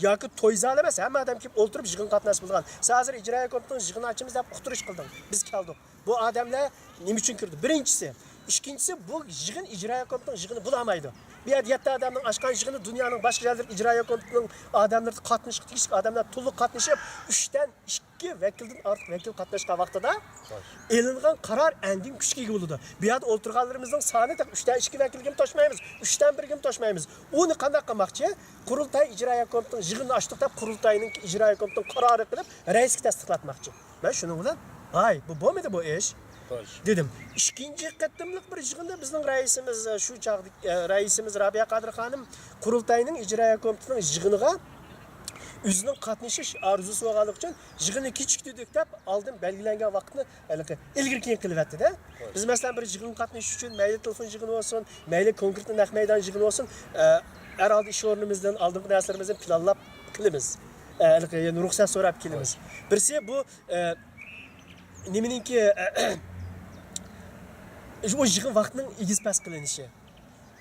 ياكى توي زالى ئەمەس، ھەممە ئادەم كېلىپ ئولتۇرۇپ يىغىنغا قاتناشسا بولىدىغان. سەن ھازىر ئىجرائىيە كومىتېتىنىڭ يىغىنى ئاچىمىز دەپ ئۇقتۇرۇش قىلدىڭ. بىز كەلدۇق. بۇ ئادەملەر نېمە ئۈچۈن كىردى؟ بىرىنچىسى. ئىككىنچىسى، بۇ يىغىن ئىجرائىيە كومىتېتىنىڭ يىغىنى بولالمايدۇ. بۇ يەردە يەتتە ئادەمنىڭ ئاچقان يىغىنى دۇنيانىڭ باشقا يەرلىرى ئىجرائىيە كومىتېتىنىڭ ئادەملىرى قاتنىشىشقا تېگىشلىك ئادەملەر تولۇق قاتنىشىپ، ئۈچتىن ئىككى ۋەكىلدىن ئارتۇق ۋەكىل قاتناشقان ۋاقتىدا ئېلىنغان قارار ئاندىن كۈچكە ئىگە بولىدۇ. بۇ يەردە ئولتۇرغانلىرىمىزنىڭ سانى تېخى ئۈچتىن ئىككى ۋەكىلگىمۇ توشمايمىز، ئۈچتىن بىرگىمۇ توشمايمىز. ئۇنى قانداق قىلماقچى؟ قۇرۇلتاي ئىجرائىيە كومىتېتىنىڭ يىغىنىنى ئاچتۇق دەپ، قۇرۇلتاينىڭ ئىجرائىيە كومىتېتىنىڭ قارارى قىلىپ، رەئىسكە تەستىقلاتماقچى. مەن شۇنىڭ بىلەن، ھاي، بۇ بولمىدى بۇ ئىش، خوش. دېدىم. ئىككىنچى قېتىملىق بىر يىغىندا بىزنىڭ رەئىسىمىز، شۇ چاغدا، ئە، رەئىسىمىز رابىيە قادىر خانىم قۇرۇلتاينىڭ ئىجرائىيە كومىتېتىنىڭ يىغىنىغا ئۆزىنىڭ قاتنىشىش ئارزۇسى بولغانلىقى ئۈچۈن يىغىننى كېچىكتۈردۇك دەپ، ئالدىن بەلگىلەنگەن ۋاقىتنى ھېلىقى ئىلگىرى كېيىن قىلىۋەتتى-دە. بىز، مەسىلەن، بىر يىغىنغا قاتنىشىش ئۈچۈن مەيلى تېلېفون يىغىنى بولسۇن، مەيلى كونكرېتنى نەق مەيدان يىغىنى بولسۇن، ئە، ھەر ھالدا ئىش ئورنىمىزدىن، ئالدىنقى نەرسىلىرىمىزدىن پىلانلاپ قىلىمىز. ئە، ھېلىقى، يەنى رۇخسەت سوراپ كېلىمىز. بىرسى بۇ، ئە، نېمىنىڭكى، ئە، ئۇ يىغىن ۋاقتىنىڭ ئېگىز پەس قىلىنىشى.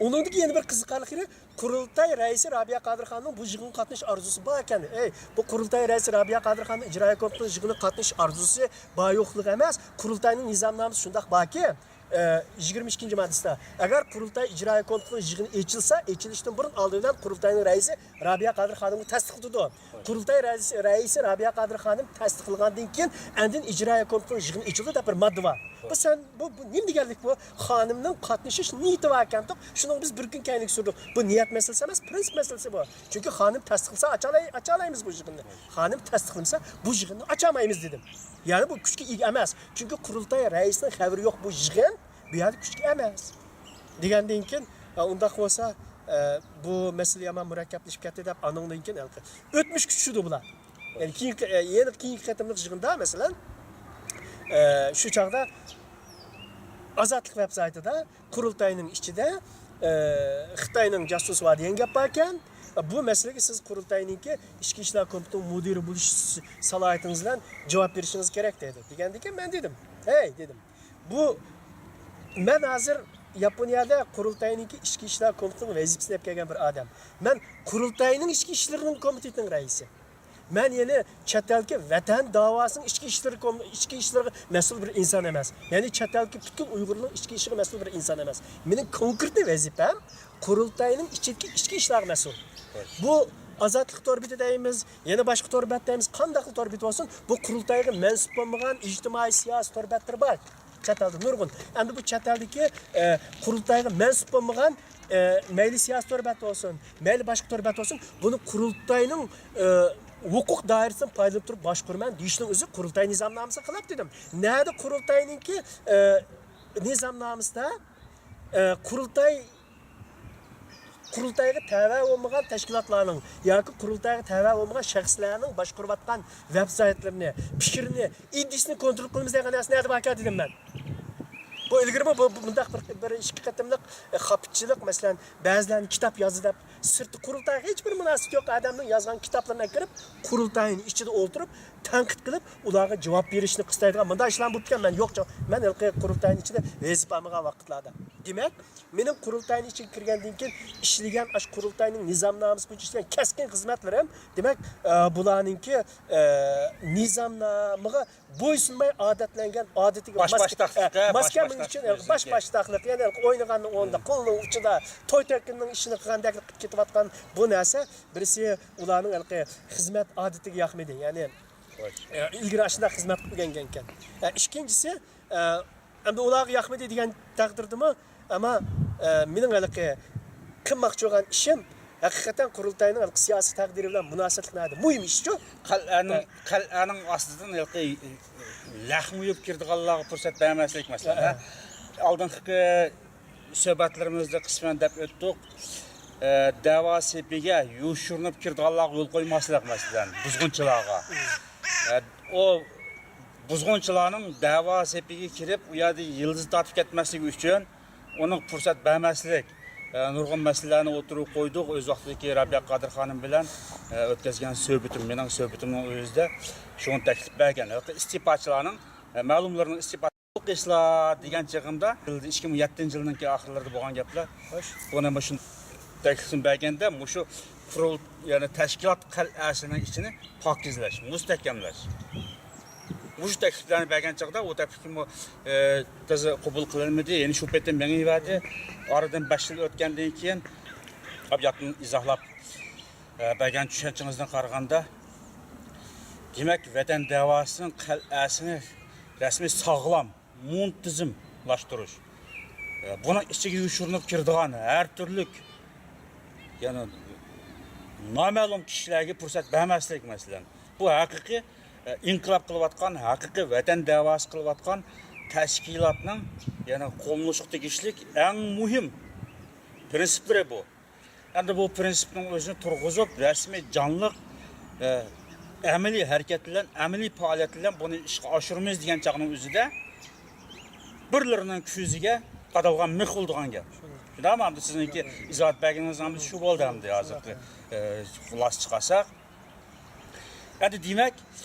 ئۇنىڭدىكى يەنە بىر قىزىقارلىق يېرى، قۇرۇلتاي رەئىسى رابىيە قادىر خانىمنىڭ بۇ يىغىنغا قاتنىشىش ئارزۇسى بار ئىكەن. ئەي، بۇ قۇرۇلتاي رەئىسى رابىيە قادىر خانىمنىڭ ئىجرائىيە كومىتېتىنىڭ يىغىنىغا قاتنىشىش ئارزۇسى بار يوقلۇقى ئەمەس، قۇرۇلتاينىڭ نىزامنامىسى شۇنداق باركى، ئە، يىگىرمە ئىككىنچى ماددىسىدا، ئەگەر قۇرۇلتاي ئىجرائىيە كومىتېتىنىڭ يىغىنى ئېچىلسا، ئېچىلىشتىن بۇرۇن ئالدى بىلەن قۇرۇلتاينىڭ رەئىسى رابىيە قادىر خانىمغا تەستىقلىتىدۇ. قۇرۇلتاي رەئىسى، رەئىسى رابىيە قادىر خانىم تەستىقلىغاندىن كېيىن، ئاندىن ئىجرائىيە كومىتېتىنىڭ يىغىنى ئېچىلىدۇ دەپ بىر ماددا بار. بۇ سەن، بۇ، بۇ نېمە دېگەنلىك بۇ؟ خانىمنىڭ قاتنىشىش نىيىتى بار ئىكەنتۇق، شۇنىڭغا بىز بىر كۈن كەينىگە سۈردۇق. بۇ نىيەت مەسىلىسى ئەمەس، پىرىنسىپ مەسىلىسى بۇ. چۈنكى خانىم تەستىقلىسا ئاچالاي-، ئاچالايمىز بۇ يىغىننى. خانىم تەستىقلىمىسا بۇ يىغىننى ئاچالمايمىز دېدىم. يەنى بۇ كۈچكە ئىگە ئەمەس. چۈنكى قۇرۇلتاي رەئىسىنىڭ خەۋىرى يوق، بۇ يىغىن بۇ يەردە كۈچكە ئەمەس. دېگەندىن كېيىن، ئە، ئۇنداق بولسا، ئە، بۇ مەسىلە يامان مۇرەككەپلىشىپ كەتتى دەپ، ئانىڭدىن كېيىن ھېلىقى ئۆتمۈشكە چۈشىدۇ بۇلار. يەنى كېيىنكى، ئە، يەنە كېيىنكى قېتىملىق يىغىندا، مەسىلەن، ئە، شۇ چاغدا ئازادلىق ۋېب سايتىدا قۇرۇلتاينىڭ ئىچىدە، ئە، خىتاينىڭ جاسۇسى بار دېگەن گەپ باركەن. بۇ مەسىلىگە سىز قۇرۇلتاينىڭكى ئىچكى ئىشلار كومىتېتىنىڭ مۇدىرى بولۇش سالاھىيىتىڭىز بىلەن جاۋاب بېرىشىڭىز كېرەك دېدى. دېگەندىكىن مەن دېدىم، ھەي، دېدىم، بۇ، مەن ھازىر ياپونىيەدە قۇرۇلتاينىڭكى ئىچكى ئىشلار كومىتېتىنىڭ ۋەزىپىسىنى ئېلىپ كەلگەن بىر ئادەم. مەن قۇرۇلتاينىڭ ئىچكى ئىشلىرىنىڭ كومىتېتىنىڭ رەئىسى. مەن يەنە چەت ئەلدىكى ۋەتەن داۋاسىنىڭ ئىچكى ئىشلىرى كوم-، ئىچكى ئىشلىرىغا مەسئۇل بىر ئىنسان ئەمەس. يەنى چەت ئەلدىكى پۈتكۈل ئۇيغۇرنىڭ ئىچكى ئىشىغا مەسئۇل بىر ئىنسان ئەمەس. مېنىڭ كونكرېتنىي ۋەزىپەم قۇرۇلتاينىڭ ئىچىدىكى ئىچكى ئىشلارغا مەسئۇل. بۇ ئازادلىق تور بېتى دەيمىز، يەنە باشقا تور بەت دەيمىز، قانداقلا تور بېتى بولسۇن، بۇ قۇرۇلتايغا مەنسۇپ بولمىغان ئىجتىمائىي سىياسىي تور بەتلىرى بار. چەت ئەلدە نۇرغۇن. ئەمدى بۇ چەت ئەلدىكى، ئە، قۇرۇلتايغا مەنسۇپ بولمىغان، ئە، مەيلى سىياسىي تور بەت بولسۇن، مەيلى باشقا تور بەت بولسۇن، بۇنى قۇرۇلتاينىڭ، ئە، ھوقۇق دائىرىسىدىن پايدىلىنىپ تۇرۇپ باشقۇرىمەن دېيىشنىڭ ئۆزى قۇرۇلتاي نىزامنامىسىغا خىلاپ دېدىم. نەدە قۇرۇلتاينىڭكى، ئە، نىزامنامىسىدا، ئە، قۇرۇلتاي قۇرۇلتايغا تەۋە بولمىغان تەشكىلاتلارنىڭ ياكى قۇرۇلتايغا تەۋە بولمىغان شەخسلەرنىڭ باشقۇرۇۋاتقان ۋېب سايتلىرىنى، پىكرىنى، ئىدىيىسىنى كونترول قىلىمىز دېگەن نەرسە نەدە باركەن دېدىم مەن. بۇ ئىلگىرىمۇ بۇ، بۇ مۇنداق بىر، بىر ئىككى قېتىملىق، ئە، خاپىچىلىق، مەسىلەن، بەزىلەرنى كىتاب يازدى دەپ سىرتتا قۇرۇلتايغا ھېچبىر مۇناسىۋىتى يوق ئادەمنىڭ يازغان كىتابلىرىنى ئەكىرىپ، قۇرۇلتاينىڭ ئىچىدە ئولتۇرۇپ تەنقىد قىلىپ، ئۇلارغا جاۋاب بېرىشنى قىستايدىغان مۇنداق ئىشلارنى بولۇپ كەتكەن مەن يوق. مەن ھېلىقى قۇرۇلتاينىڭ ئىچىدە ۋەزىپە ئالمىغان ۋاقىتلاردا. دېمەك، مېنىڭ قۇرۇلتاينىڭ ئىچىگە كىرگەندىن كېيىن ئىشلىگەن، ئاشۇ قۇرۇلتاينىڭ نىزامنامىسى بويىچە ئىشلىگەن كەسكىن خىزمەتلىرىم، دېمەك، ئە، بۇلارنىڭكى، ئە، نىزامنامىغا بويسۇنماي ئادەتلەنگەن، ئادىتىگە باش ماس-، باشتاقلىق، ئە، ھە، ماس باش كەلمىگەن باشتاقلىق ئۈچۈن، ئە، باش ئۆزىكى. باشتاقلىق، يەنى ئوينىغاننىڭ ئورنىدا، قولنىڭ ئۇچىدا، توي تەكلىمىنىڭ ئىشىنى قىلغاندەك قىلىپ كېتىۋاتقان بۇ نەرسە، بىرسى ئۇلارنىڭ ھېلىقى خىزمەت ئادىتىگە ياقمىدى. يەنى، ئە، ئىلگىرى ئاشۇنداق خىزمەت قىلىپ ئۆگەنگەنكەن. ئە، ئىككىنچىسى، ئە، ئەمدى ئۇلارغا ياقمىدى دېگەن تەقدىردىمۇ، ئەمما، ئە، مېنىڭ ھېلىقى قىلماقچى بولغان ئىشىم ھەقىقەتەن قۇرۇلتاينىڭ ھېلىقى سىياسىي تەقدىرى بىلەن مۇناسىۋەتلىك ناھايىتى مۇھىم ئىشچۇ. قەلئەنىڭ، ھە. قەلئەنىڭ ئاستىدىن ھېلىقى لەخمە يۇيۇپ كىرىدىغانلارغا پۇرسەت بەرمەسلىك مەسىلەن، ھە. ھە. ئالدىنقى سۆھبەتلىرىمىزدە قىسمەن دەپ ئۆتتۇق. ئە، دەۋا سېپىگە يوشۇرۇنۇپ كىرىدىغانلارغا يول قويماسلىق مەسىلەن، بۇزغۇنچىلارغا. ئە، ئۇ بۇزغۇنچىلارنىڭ دەۋا سېپىگە كىرىپ، ئۇ يەردە يىلتىز تارتىپ كەتمەسلىكى ئۈچۈن ئۇنىڭ پۇرسەت بەرمەسلىك، ئە، نۇرغۇن مەسىلىلەرنى ئوتتۇرىغا قويدۇق. ئۆز ۋاقتىدىكى رابىيە قادىر خانىم بىلەن، ئە، ئۆتكۈزگەن سۆھبىتىم، مېنىڭ سۆھبىتىمنىڭ ئۆزىدە شۇنى تەكلىپ بەرگەن. ھېلىقى ئىستېپاچىلارنىڭ، ئە، مەلۇملىرىنىڭ ئىستېپا قىلىشلار دېگەن چېغىمدا، ئىككى مىڭ يەتتىنچى يىلنىڭكى ئاخىرلىرىدا بولغان گەپلەر. خوش. بۇنى مۇشۇ تەكلىپنى بەرگەندە، مۇشۇ قۇرۇل-، يەنى تەشكىلات قەلئەسىنىڭ ئىچىنى پاكىزلەش، مۇستەھكەملەش. مۇشۇ تەكلىپلەرنى بەرگەن چاغدا ئۇ تەكلىپمۇ، ئە، تازا قوبۇل قىلىنمىدى. يەنە شۇ پېتى مېڭىۋەردى. ئارىدىن بەش يىل ئۆتكەندىن كېيىن، ئابياتتىن ئىزاھلاپ، ئە، بەرگەن چۈشەنچىڭىزدىن قارىغاندا، دېمەك، ۋەتەن دەۋاسىنىڭ قەلئەسىنى رەسمىي ساغلام، مۇنتىزىملاشتۇرۇش. ئە، بۇنىڭ ئىچىگە يوشۇرۇنۇپ كىرىدىغان ھەر تۈرلۈك، يەنى نامەلۇم كىشىلەرگە پۇرسەت بەرمەسلىك، مەسىلەن. بۇ ھەقىقىي، ئە، ئىنقىلاب قىلىۋاتقان، ھەقىقىي ۋەتەن دەۋاسى قىلىۋاتقان تەشكىلاتنىڭ، يەنى قوللىنىشقا تېگىشلىك ئەڭ مۇھىم پىرىنسىپلىرى بۇ. ئەمدى بۇ پىرىنسىپنىڭ ئۆزىنى تۇرغۇزۇپ، رەسمىي، جانلىق، ئە، ئەمەلىي ھەرىكەت بىلەن، ئەمەلىي پائالىيەت بىلەن بۇنى ئىشقا ئاشۇرىمىز دېگەن چاغنىڭ ئۆزىدە بىرلىرىنىڭ كۆزىگە قادالغان مىخ بولىدىغان گەپ. شۇنداقمۇ؟ ئەمدى سىزنىڭكى ئىزاھات بەرگىنىڭىز ئەمدى شۇ بولدى ئەمدى ھازىرقى، ئە، خۇلاسە چىقارساق. ئەمدى دېمەك،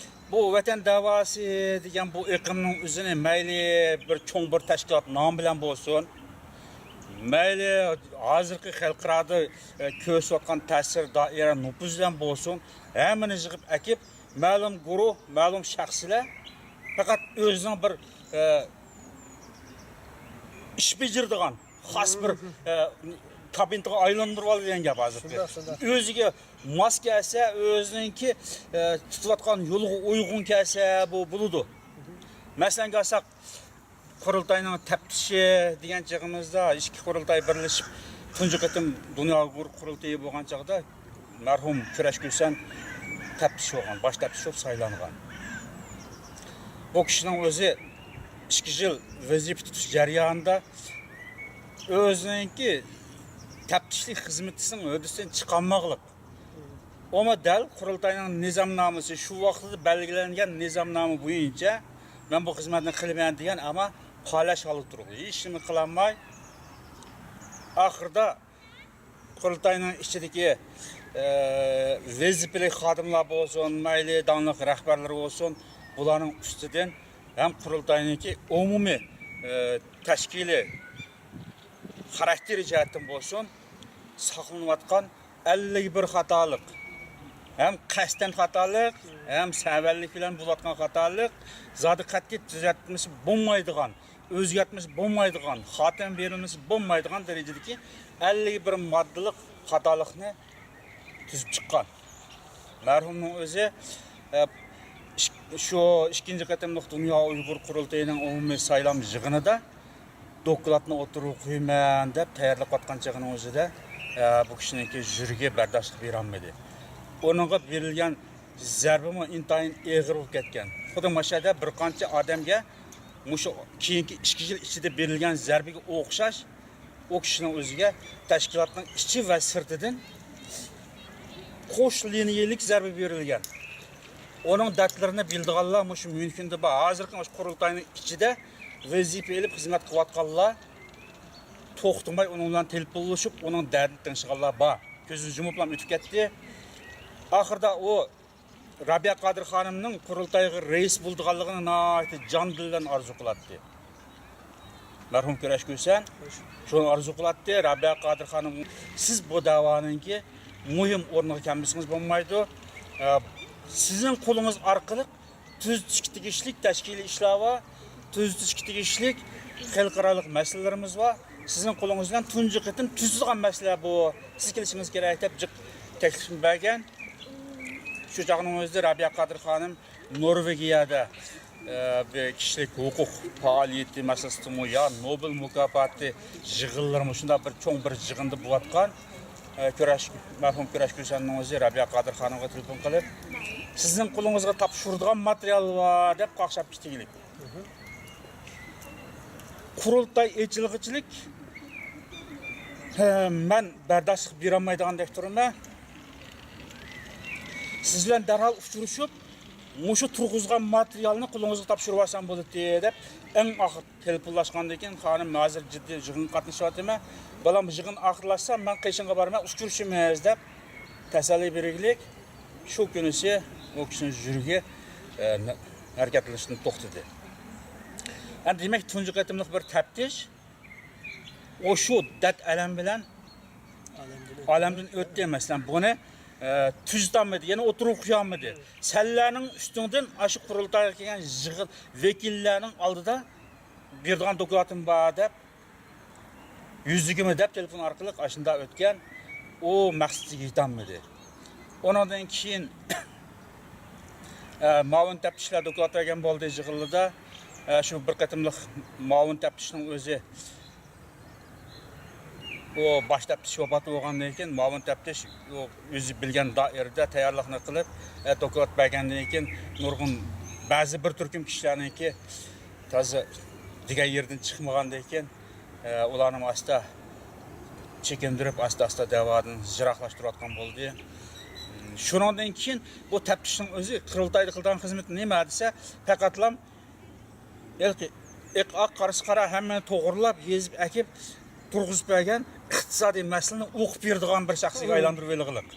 بۇ ۋەتەن داۋاسى دېگەن بۇ ئېقىمنىڭ ئۆزىنى مەيلى بىر چوڭ بىر تەشكىلات نامى بىلەن بولسۇن، مەيلى ھازىرقى خەلقئارادا، ئە، كۆرسىتىۋاتقان تەسىر، دائىرە، نوپۇز بىلەن بولسۇن، ھەممىنى يىغىپ ئەكىپ، مەلۇم گۇرۇھ، مەلۇم شەخسلەر پەقەت ئۆزىنىڭ بىر، ئە، ئىش بېجىرىدىغان، خاس بىر، ئە، كابىنېتىغا ئايلاندۇرۇۋالدى دېگەن گەپ ھازىرقى. شۇنداق، شۇنداق. ئۆزىگە ماس كەلسە، ئۆزىنىڭكى، ئە، تۇتۇۋاتقان يولىغا ئۇيغۇن كەلسە، بۇ بولىدۇ. مەسىلەنگە ئالساق، قۇرۇلتاينىڭ تەپتىشى دېگەن چېغىمىزدا، ئىككى قۇرۇلتاي بىرلىشىپ تۇنجى قېتىم دۇنيا ئۇيغۇر قۇرۇلتىيى بولغان چاغدا، مەرھۇم كۈرەش گۈلشەن تەپتىش بولغان، باش تەپتىش بولۇپ سايلانغان. بۇ كىشىنىڭ ئۆزى ئىككى يىل ۋەزىپە تۇتۇش جەريانىدا ئۆزىنىڭكى تەپتىشلىك خىزمىتىنىڭ ھۆددىسىدىن چىقالماقلىق. ئۇمۇ دەل قۇرۇلتاينىڭ نىزامنامىسى، شۇ ۋاقىتتا بەلگىلەنگەن نىزامنامە بويىچە مەن بۇ خىزمەتنى قىلىمەن دېگەن، ئەمما پالەچ ھالدا تۇرۇپ، ھېچنېمە قىلالماي، ئاخىرىدا قۇرۇلتاينىڭ ئىچىدىكى، ئە، ۋەزىپىلىك خادىملار بولسۇن، مەيلى داڭلىق رەھبەرلەر بولسۇن، بۇلارنىڭ ئۈستىدىن ھەم قۇرۇلتاينىڭكى ئومۇمىي، ئە، تەشكىلىي خاراكتېرى جەھەتتىن بولسۇن، ساقلىنىۋاتقان ئەللىك بىر خاتالىق، ھەم قەستەن خاتالىق، ھەم سەۋەنلىك بىلەن بولۇۋاتقان خاتالىق، زادى قەتئىي تۈزەتمىسى بولمايدىغان، ئۆزگەرتمىسى بولمايدىغان، خاتىمە بېرىلمىسى بولمايدىغان دەرىجىدىكى ئەللىك بىر ماددىلىق خاتالىقنى تۈزۈپ چىققان. مەرھۇمنىڭ ئۆزى، ئە، ئىك-، شۇ ئىككىنچى قېتىملىق دۇنيا ئۇيغۇر قۇرۇلتىيىنىڭ ئومۇمىي سايلام يىغىنىدا دوكلاتنى ئوتتۇرىغا قويىمەن دەپ تەييارلىقىۋاتقان چېغىنىڭ ئۆزىدە، ئە، بۇ كىشىنىڭكى يۈرىكى بەرداشلىق بېرەلمىدى. ئۇنىڭغا بېرىلگەن زەربىمۇ ئىنتايىن ئېغىر بولۇپ كەتكەن. خۇددى مانا شۇ يەردە بىر قانچە ئادەمگە مۇشۇ كېيىنكى ئىككى يىل ئىچىدە بېرىلگەن زەربىگە ئوخشاش ئۇ كىشىنىڭ ئۆزىگە تەشكىلاتنىڭ ئىچى ۋە سىرتىدىن قوش لىنىيەلىك زەربە بېرىلگەن. ئۇنىڭ دەردلىرىنى بىلىدىغانلار مۇشۇ ميۇنخېندا بار. ھازىرقى مۇشۇ قۇرۇلتاينىڭ ئىچىدە ۋەزىپە ئېلىپ خىزمەت قىلىۋاتقانلار توختىماي ئۇنىڭ بىلەن تېلېفونلىشىپ، ئۇنىڭ دەردىنى تىڭشىغانلار بار. كۆزىنى يۇمۇپلا ئۆتۈپ كەتتى. ئاخىرىدا ئۇ رابىيە قادىر خانىمنىڭ قۇرۇلتايغا رەئىس بولىدىغانلىقىنى ناھايىتى جان دىل بىلەن ئارزۇ قىلاتتى. مەرھۇم كۈرەش گۈلشەن شۇنى ئارزۇ قىلاتتى. رابىيە قادىر خانىم، سىز بۇ دەۋانىڭكى مۇھىم ئورنىغا كەلمىسىڭىز بولمايدۇ. ئە، سىزنىڭ قولىڭىز ئارقىلىق تۈزىتىشكە تېگىشلىك تەشكىلىي ئىشلار بار، تۈزىتىشكە تېگىشلىك خەلقئارالىق مەسىلىلىرىمىز بار. سىزنىڭ قولىڭىز بىلەن تۇنجى قېتىم تۈزىدىغان مەسىلە بۇ. سىز كېلىشىڭىز كېرەك دەپ جىق تەكلىپنى بەرگەن. شۇ چاغنىڭ ئۆزىدە رابىيە قادىر خانىم نورۋېگىيەدە، ئە، بىر كىشىلىك ھوقۇق پائالىيىتى مەسىلىسىدىمۇ يا نوبېل مۇكاپاتى يىغىنلىرىمۇ شۇنداق بىر چوڭ بىر يىغىندا بولۇۋاتقان، ئە، كۈرەش، مەرھۇم كۈرەش گۈلشەننىڭ ئۆزى رابىيە قادىر خانىمغا تېلېفون قىلىپ، سىزنىڭ قولىڭىزغا تاپشۇرىدىغان ماتېرىيال بار دەپ قاقشاپ كېتىگلىك. قۇرۇلتاي ئېچىلغۇچىلىك، ھە، مەن بەرداشلىق بېرەلمەيدىغاندەك تۇرىمەن. سىز بىلەن دەرھال ئۇچرىشىپ، مۇشۇ تۇرغۇزغان ماتېرىيالنى قولىڭىزغا تاپشۇرۇۋالسام بولاتتى دەپ، ئەڭ ئاخىر تېلېفونلاشقاندىن كېيىن، خانىم، ھازىر جىددىي يىغىنغا قاتنىشىۋاتىمەن. بالام، يىغىن ئاخىرلاشسا، مەن قېشىڭغا بارىمەن، ئۇچرىشىمىز دەپ تەسەللى بېرىگلىك. شۇ كۈنىسى ئۇ كىشىنىڭ يۈرىكى، ئە، ھەرىكەتلىنىشتىن توختىدى. ئەمدى دېمەك، تۇنجى قېتىملىق بىر تەپتىش ئۇ شۇ دەرد ئەلەم بىلەن ئالەمدىن ئۆتتى. مەسىلەن، بۇنى، ئە، تۈزىتەلمىدى، يەنە ئوتتۇرىغا قويالمىدى. سەنلەرنىڭ ئۈستۈڭدىن ئاشۇ قۇرۇلتايغا كەلگەن يىغىن ۋەكىللەرنىڭ ئالدىدا بېرىدىغان دوكلاتىم بار دەپ، يۈزلۈكىمۇ دەپ تېلېفون ئارقىلىق ئاشۇنداق ئۆتكەن. ئۇ مەقسىتىگە يېتەلمىدى. ئۇنىڭدىن كېيىن، ئە، مۇئاۋىن تەپتىشلەر دوكلات بەرگەن بولدى يىغىنلىرىدا. ئە، شۇ بىر قېتىملىق مۇئاۋىن تەپتىشنىڭ ئۆزى، ئۇ باش تەپتىش ۋاپات بولغاندىن كېيىن، مۇئاۋىن تەپتىش ئۇ ئۆزى بىلگەن دائىرىدە تەييارلىقنى قىلىپ، ئە، دوكلات بەرگەندىن كېيىن، نۇرغۇن، بەزى بىر تۈركۈم كىشىلەرنىڭكى تازا دېگەن يېرىدىن چىقمىغاندىن كېيىن، ئە، ئۇلارنىمۇ ئاستا چېكىندۈرۈپ، ئاستا-ئاستا دەۋادىن يىراقلاشتۇرۇۋاتقان بولدى. شۇنىڭدىن كېيىن بۇ تەپتىشنىڭ ئۆزى قۇرۇلتايدا قىلىدىغان خىزمىتى نېمە دېسە، پەقەتلا ھېلىقى ئېق-، ئاق، قارىسى قارا ھەممىنى توغرىلاپ، يېزىپ ئەكىپ تۇرغۇزۇپ بەرگەن ئىقتىسادىي مەسىلىنى ئوقۇپ بېرىدىغان بىر شەخسكە ئايلاندۇرۇۋېلىغلىق.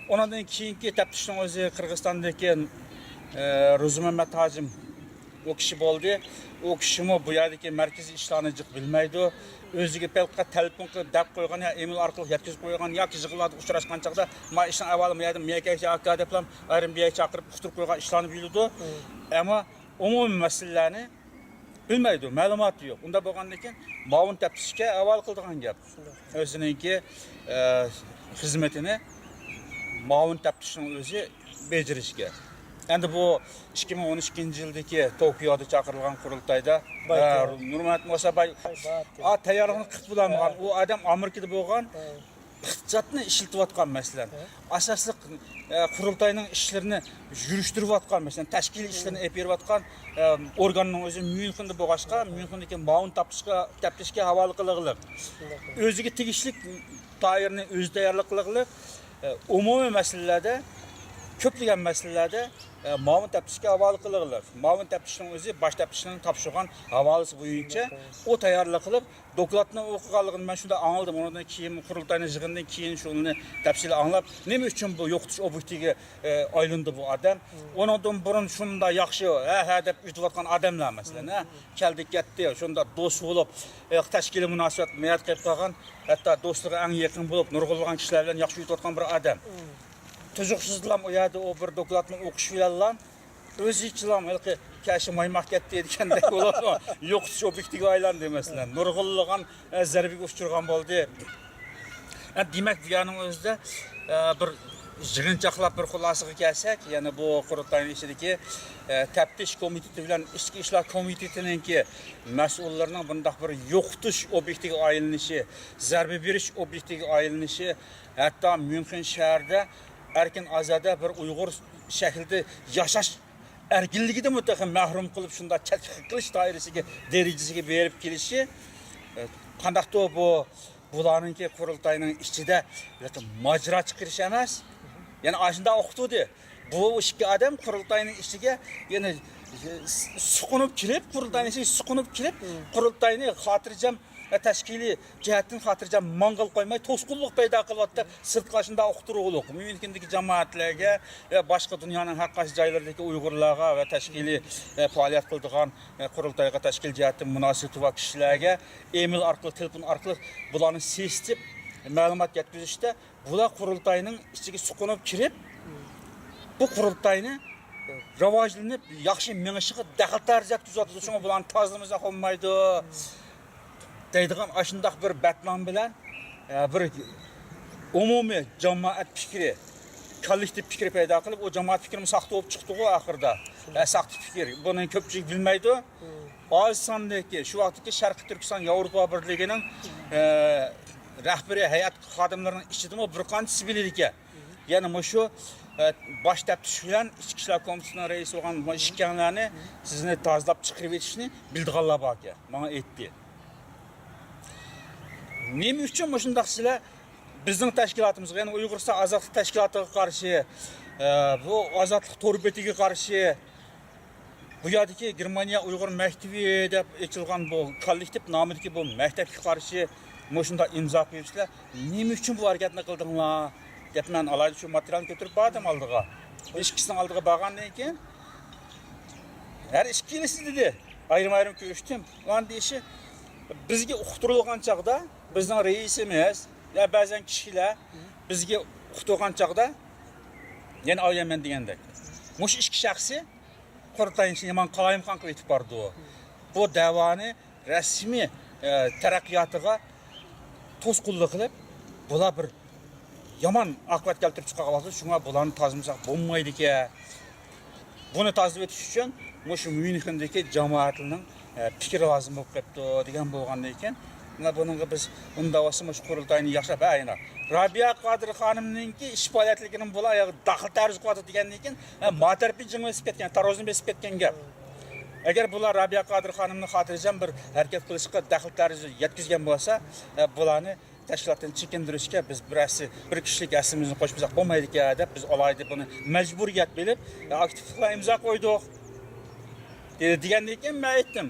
ئۇنىڭدىن كېيىنكى تەپتىشنىڭ ئۆزى قىرغىزىستاندىكى، ئە، روزىمەمەت ھاجىم، ئۇ كىشى بولدى. ئۇ كىشىمۇ بۇ يەردىكى مەركىزىي ئىشلارنى جىق بىلمەيدۇ. ئۆزىگە پەقەت تېلېفون قىلىپ دەپ قويغان يا ئېمېل ئارقىلىق يەتكۈزۈپ قويغان ياكى يىغىنلاردا ئۇچراشقان چاغدا، ما ئىشنىڭ ئەھۋالى ما يەردە، ما يەرگە ئاكا دەپلا ئايرىم بىر يەرگە چاقىرىپ ئۇقتۇرۇپ قويغان ئىشلارنى بىلىدۇ. ئەمما ئومۇمىي مەسىلىلەرنى بىلمەيدۇ، مەلۇماتى يوق. ئۇنداق بولغاندىن كېيىن مۇئاۋىن تەپتىشكە ھاۋالە قىلىدىغان گەپ. شۇنداق. ئۆزىنىڭكى، ئە، خىزمىتىنى مۇئاۋىن تەپتىشنىڭ ئۆزى بېجىرىشكە. ئەمدى بۇ ئىككى مىڭ ئون ئىككىنچى يىلدىكى توكيودا چاقىرىلغان قۇرۇلتايدا، باي ئە، تەييار. نۇرمۇھەممەت موسا باي، باي ئات تەييارلىقىنى قىلىپ بولالمىغان. ھە. ئۇ ئادەم ئامېرىكىدا بولغان. ھە. ئىقتىسادنى ئىشلىتىۋاتقان، مەسىلەن، ھە. ئاساسلىق، ئە، قۇرۇلتاينىڭ ئىشلىرىنى يۈرۈشتۈرۈۋاتقان، مەسىلەن، تەشكىلىي ئىشلىرىنى ئېلىپ بېرىۋاتقان، ئە، ئورگاننىڭ ئۆزى ميۇنخېندا بولغاچقا، ميۇنخېندىكى مۇئاۋىن تەپتىشكە، تەپتىشكە ھاۋالە قىلغىلى. شۇنداق. ئۆزىگە تېگىشلىك تائىرنى ئۆزى تەييارلىق قىلغىلى. ئە، ئومۇمىي مەسىلىلەردە، كۆپلىگەن مەسىلىلەردە، ئە، مۇئاۋىن تەپتىشكە ھاۋالە قىلغىلى. مۇئاۋىن تەپتىشنىڭ ئۆزى باش تەپتىشنىڭ تاپشۇرغان ھاۋالىسى بويىچە ئۇ تەييارلىق قىلىپ، دوكلاتنى ئوقۇغانلىقىنى مەن شۇنداق ئاڭلىدىم. ئۇنىڭدىن كېيىن، قۇرۇلتاينى يىغىندىن كېيىن شۇنى تەپسىلىي ئاڭلاپ، نېمە ئۈچۈن بۇ يوقىتىش ئوبيېكتىگە، ئە، ئايلاندى بۇ ئادەم؟ ئۇنىڭدىن بۇرۇن شۇنداق ياخشى، ھە، ھە دەپ ئۆتۈۋاتقان ئادەملەر، مەسىلەن، ھە، كەلدى كەتتى، شۇنداق دوست بولۇپ، ئە، تەشكىلىي مۇناسىۋەت مۇراجىئەت قىلىپ قالغان، ھەتتا دوستلىرىغا ئەڭ يېقىن بولۇپ، نۇرغۇنلىغان كىشىلەر بىلەن ياخشى ئۆتۈۋاتقان بىر ئادەم. تۇيۇقسىزلا ئۇ يەردە ئۇ بىر دوكلاتنى ئوقۇش بىلەنلا، ئۆزىچىلا ھېلىقى كەشە مايماق كەتتى دېگەندەك بولۇپ، يوقىتىش ئوبيېكتىگە ئايلاندى، مەسىلەن. نۇرغۇنلىغان، ئە، زەربىگە ئۇچرىغان بولدى. ئە، دېمەك، بۇ يەرنىڭ ئۆزىدە، ئە، بىر يىغىنچاقلاپ بىر خۇلاسىگە كەلسەك، يەنى بۇ قۇرۇلتاينىڭ ئىچىدىكى، ئە، تەپتىش كومىتېتى بىلەن ئىچكى ئىشلار كومىتېتىنىڭكى مەسئۇللىرىنىڭ بۇنداق بىر يوقىتىش ئوبيېكتىگە ئايلىنىشى، زەربە بېرىش ئوبيېكتىگە ئايلىنىشى، ھەتتا ميۇنخېن شەھىرىدە ئەركىن ئازادە بىر ئۇيغۇر شەكلىدە ياشاش ئەركىنلىكىدىنمۇ تېخى مەھرۇم قىلىپ، شۇنداق چەتكە قىلىش دائىرىسىگە، دەرىجىسىگە بېرىپ كېلىشى، ئە، قانداقتۇ بۇ، بۇلارنىڭكى قۇرۇلتاينىڭ ئىچىدە ماجىرا چىقىرىش ئەمەس. يەنە ئاشۇنداق ئوقۇتۇۋىدى. بۇ ئىككى ئادەم قۇرۇلتاينىڭ ئىچىگە، يەنە، ئە، سۇقۇنۇپ كىرىپ، قۇرۇلتاينىڭ ئىچىگە سۇقۇنۇپ كىرىپ، قۇرۇلتاينى خاتىرجەم ۋە تەشكىلىي جەھەتتىن خاتىرجەم ماڭغىلى قويماي، توسقۇنلۇق پەيدا قىلىۋاتىدۇ. سىرتقا شۇنداق ئۇقتۇرغۇلۇق. ميۇنخېندىكى جامائەتلەرگە ۋە باشقا دۇنيانىڭ ھەر قايسى جايلىرىدىكى ئۇيغۇرلارغا ۋە تەشكىلىي، ئە، پائالىيەت قىلىدىغان، ئە، قۇرۇلتايغا تەشكىل جەھەتتىن مۇناسىۋىتى بار كىشىلەرگە ئېمېل ئارقىلىق، تېلېفون ئارقىلىق بۇلارنى سېسىتىپ، مەلۇمات يەتكۈزۈشتە، بۇلار قۇرۇلتاينىڭ ئىچىگە سۇقۇنۇپ كىرىپ، بۇ قۇرۇلتاينى راۋاجلىنىپ، ياخشى مېڭىشىغا دەخلى تەرۇز يەتكۈزۈۋاتىدۇ. شۇڭا بۇلارنى تازىلىمىساق بولمايدۇ. دەيدىغان ئاشۇنداق بىر بەتنامە بىلەن، ئە، بىر ئومۇمىي جامائەت پىكرى، كوللېكتىپ پىكرى پەيدا قىلىپ، ئۇ جامائەت پىكرىمۇ ساختا بولۇپ چىقتىغۇ ئاخىرىدا. ئە، ساختا پىكىر. بۇنى كۆپچىلىك بىلمەيدۇ. ئاز ساندىكى، شۇ ۋاقىتتىكى شەرقىي تۈركىستان ياۋروپا بىرلىكىنىڭ، ئە، رەھبىرىي ھەيئەت خادىملىرىنىڭ ئىچىدىمۇ بىر قانچىسى بىلىدىكەن. يەنە مۇشۇ، ئە، باش تەپتىش بىلەن ئىچكى ئىشلار كومىتېتىنىڭ رەئىسى بولغان مۇشۇ ئىككىڭلارنى سىزنى تازىلاپ چىقىرىۋېتىشنى بىلىدىغانلار باركەن، ماڭا ئېيتتى. نېمە ئۈچۈن مۇشۇنداق سىلەر بىزنىڭ تەشكىلاتىمىزغا، يەنى ئۇيغۇرىستان ئازادلىق تەشكىلاتىغا قارشى، ئە، بۇ ئازادلىق تور بېتىگە قارشى، بۇ يەردىكى گېرمانىيە ئۇيغۇر مەكتىپى دەپ ئېچىلغان بۇ كوللېكتىپ نامىدىكى بۇ مەكتەپكە قارشى مۇشۇنداق ئىمزا قويۇشلار نېمە ئۈچۈن بۇ ھەرىكەتنى قىلدىڭلار دەپ مەن ئالاھىدە شۇ ماتېرىيالنى كۆتۈرۈپ باردىم ئالدىغا. ئىككىسىنىڭ ئالدىغا بارغاندىن كېيىن ھەر ئىككىلىسى دېدى، ئايرىم-ئايرىم كۆرۈشتۈم. ئۇلارنىڭ دېيىشى، بىزگە ئۇقتۇرۇلغان چاغدا، بىزنىڭ رەئىسىمىز يا بەزەن كىشىلەر بىزگە ئۇقتۇرغان چاغدا، يەنە ئاۋۇ يەنمەن دېگەندەك، مۇشۇ ئىككى شەخسى قۇرۇلتاينى يامان قالايمىقان قىلىپ ئېتىپ بارىدۇ. بۇ دەۋانى رەسمىي، ئە، تەرەققىياتىغا توسقۇنلۇق قىلىپ، بۇلار بىر يامان ئاقىۋەت كەلتۈرۈپ چىقارغان ۋاقتىدا، شۇڭا بۇلارنى تازىلىمىساق بولمايدىكەن. بۇنى تازىلىۋېتىش ئۈچۈن مۇشۇ ميۇنخېندىكى جامائەتلەرنىڭ، ئە، پىكرى لازىم بولۇپ قېپتۇ دېگەن بولغاندىن كېيىن، مانا بۇنىڭغا بىز ئۇنداق بولسا مۇشۇ قۇرۇلتاينى ياخشىلاپ، ھە، ئاينا، رابىيە قادىر خانىمنىڭكى ئىش پائالىيەتلىرىنى بۇلار ئاياغ داخىل تەرۇز قىلىۋاتىدۇ دېگەندىن كېيىن، ھە، ما تەرىپى جىڭ بېسىپ كەتكەن، تارازىنى بېسىپ كەتكەن گەپ. ئەگەر بۇلار رابىيە قادىر خانىمنى خاتىرجەم بىر ھەرىكەت قىلىشقا دەخلى تەرۇز يەتكۈزگەن بولسا، ھە، بۇلارنى تەشكىلاتتىن چېكىندۈرۈشكە بىز بىر ھەسسە، بىر كىشىلىك ھەسسىمىزنى قوشمىساق بولمايدىكەن دەپ، بىز ئالاھىدە بۇنى مەجبۇرىيەت بىلىپ، ئاكتىپلىققا ئىمزا قويدۇق. دېدى. دېگەندىن كېيىن مەن ئېيتتىم،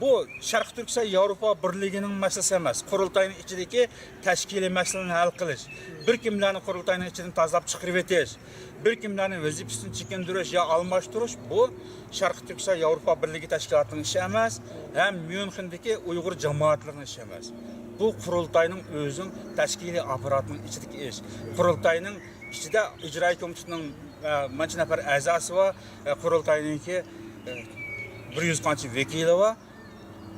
بۇ شەرقىي تۈركىستان ياۋروپا بىرلىكىنىڭ مەسىلىسى ئەمەس، قۇرۇلتاينىڭ ئىچىدىكى تەشكىلىي مەسىلىنى ھەل قىلىش، بىر كىملەرنى قۇرۇلتاينىڭ ئىچىدىن تازىلاپ چىقىرىۋېتىش، بىر كىملەرنى ۋەزىپىسىدىن چېكىندۈرۈش يا ئالماشتۇرۇش، بۇ شەرقىي تۈركىستان ياۋروپا بىرلىكى تەشكىلاتىنىڭ ئىشى ئەمەس، ھەم ميۇنخېندىكى ئۇيغۇر جامائەتلىرىنىڭ ئىشى ئەمەس. بۇ قۇرۇلتاينىڭ ئۆزىنىڭ تەشكىلىي ئاپپاراتىنىڭ ئىچىدىكى ئىش. قۇرۇلتاينىڭ ئىچىدە ئىجرائىي كومىتېتنىڭ، ئە، مانچە نەپەر ئەزاسى بار، ئە، قۇرۇلتاينىڭكى، ئە، بىر يۈز قانچە ۋەكىلى بار.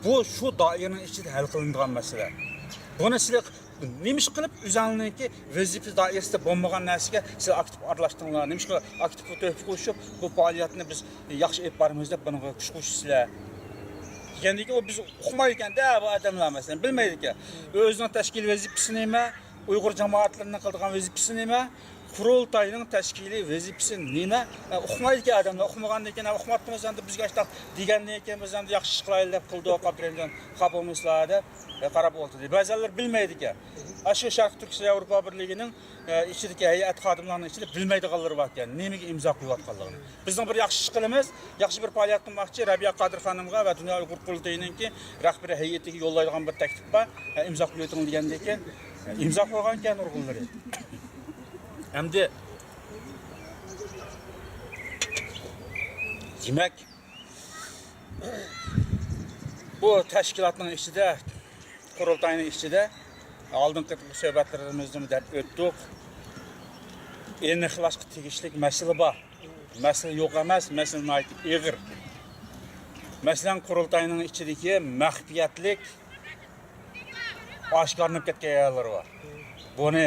بۇ شۇ دائىرىنىڭ ئىچىدە ھەل قىلىنىدىغان مەسىلە. بۇنى سىلەر نېمە ئىش قىلىپ ئۆزۈڭلارنىڭكى ۋەزىپە دائىرىسىدە بولمىغان نەرسىگە سىلەر ئاكتىپ ئارىلاشتىڭلار؟ نېمە ئىش قىلىپ ئاكتىپ تۆھپە قوشۇپ، بۇ پائالىيەتنى بىز ياخشى ئېلىپ بارىمىز دەپ بۇنىڭغا كۈچ قوشىسىلەر؟ دېگەندىكىن ئۇ بىز ئۇقمايدىكەن-دە، بۇ ئادەملەر مەسىلەن، بىلمەيدىكەن. ئۆزىنىڭ تەشكىلىي ۋەزىپىسى نېمە؟ ئۇيغۇر جامائەتلىرىنىڭ قىلىدىغان ۋەزىپىسى نېمە؟ قۇرۇلتاينىڭ تەشكىلىي ۋەزىپىسى نېمە؟ ئە، ئۇقمايدىكەن ئادەملەر، ئۇقمىغاندىن كېيىن، ئە، ئۇقماپتىمىز ئەمدى بىزگە ئاشتاق دېگەندىن كېيىن بىز ئەمدى ياخشى ئىش قىلايلى دەپ قىلدۇق، ئابدۇرېھىمجان خاپا بولمىسىلا دەپ، ئە، قاراپ ئولتۇردى. بەزەنلەر بىلمەيدىكەن. ئاشۇ شەرقىي تۈركىستان ياۋروپا بىرلىكىنىڭ، ئە، ئىچىدىكى ھەيئەت خادىملارنىڭ ئىچىدە بىلمەيدىغانلىرى باركەن، نېمىگە ئىمزا قويۇۋاتقانلىقىنى. بىزنىڭ بىر ياخشى ئىش قىلىمىز، ياخشى بىر پائالىيەت قىلماقچى، رەبىيە قادىر خانىمغا ۋە دۇنيا ئۇيغۇر قۇرۇلتىيىنىڭكى رەھبىرىي ھەيئىتىگە يوللايدىغان بىر تەكلىپ بار. ئە، ئىمزا قويۇۋېتىڭ دېگەندىن كېيىن، ئە، ئىمزا قويغانكەن نۇرغۇنلىرى. ئەمدى، دېمەك، بۇ تەشكىلاتنىڭ ئىچىدە، قۇرۇلتاينىڭ ئىچىدە ئالدىنقى قېتىمقى سۆھبەتلىرىمىزدىمۇ دەپ ئۆتتۇق. ئېنىقلاشقا تېگىشلىك مەسىلە بار. مەسىلە يوق ئەمەس، مەسىلە ناھايىتى ئېغىر. مەسىلەن، قۇرۇلتاينىڭ ئىچىدىكى مەخپىيەتلىك ئاشكارىلىنىپ كەتكەن يەرلىرى بار. بۇنى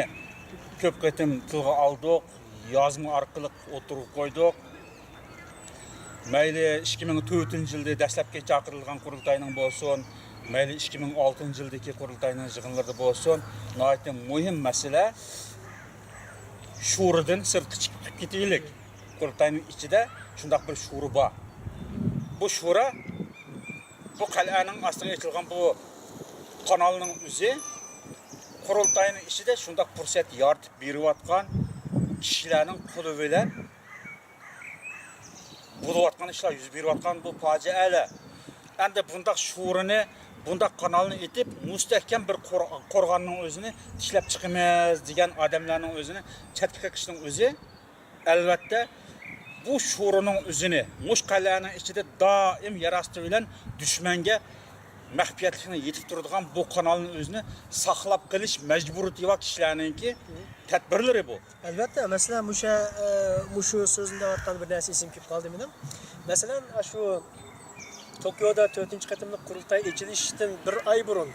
كۆپ قېتىم تىلغا ئالدۇق، يازما ئارقىلىق ئوتتۇرىغا قويدۇق. مەيلى ئىككى مىڭ تۆتىنچى يىلدا دەسلەپكى چاقىرىلغان قۇرۇلتاينىڭ بولسۇن، مەيلى ئىككى مىڭ ئالتىنچى يىلدىكى قۇرۇلتاينىڭ يىغىنلىرىدا بولسۇن، ناھايىتى مۇھىم مەسىلە شورىدىن سىرتقا چىقىپ كېتەيلىك. قۇرۇلتاينىڭ ئىچىدە شۇنداق بىر شورا بار. بۇ شورا، بۇ قەلئەنىڭ ئاستىغا ئېچىلغان بۇ قانالنىڭ ئۆزى قۇرۇلتاينىڭ ئىچىدە شۇنداق پۇرسەت يارىتىپ بېرىۋاتقان كىشىلەرنىڭ قولى بىلەن بولۇۋاتقان ئىشلار، يۈز بېرىۋاتقان بۇ پاجىئەلەر. ئەمدى بۇنداق شورىنى، بۇنداق قانالنى ئېتىپ، مۇستەھكەم بىر قور-، قورغاننىڭ ئۆزىنى تىكلەپ چىقىمىز دېگەن ئادەملەرنىڭ ئۆزىنى چەتكە قېقىشنىڭ ئۆزى، ئەلۋەتتە، بۇ شورىنىڭ ئۆزىنى، مۇشۇ قەلئەنىڭ ئىچىدە دائىم يەر ئاستى بىلەن دۈشمەنگە مەخپىيەتلىكنى يېتىپ تۇرىدىغان بۇ قانالنىڭ ئۆزىنى ساقلاپ قېلىش مەجبۇرىيىتى بار كىشىلەرنىڭكى تەدبىرلىرى بۇ. ئەلۋەتتە، مەسىلەن، مۇشۇ، ئە، مۇشۇ سۆزنى دەۋاتقان بىر نەرسە ئېسىمگە كېلىپ قالدى مېنىڭ. مەسىلەن، ئاشۇ توكيودا تۆتىنچى قېتىملىق قۇرۇلتاي ئېچىلىشتىن بىر ئاي بۇرۇن،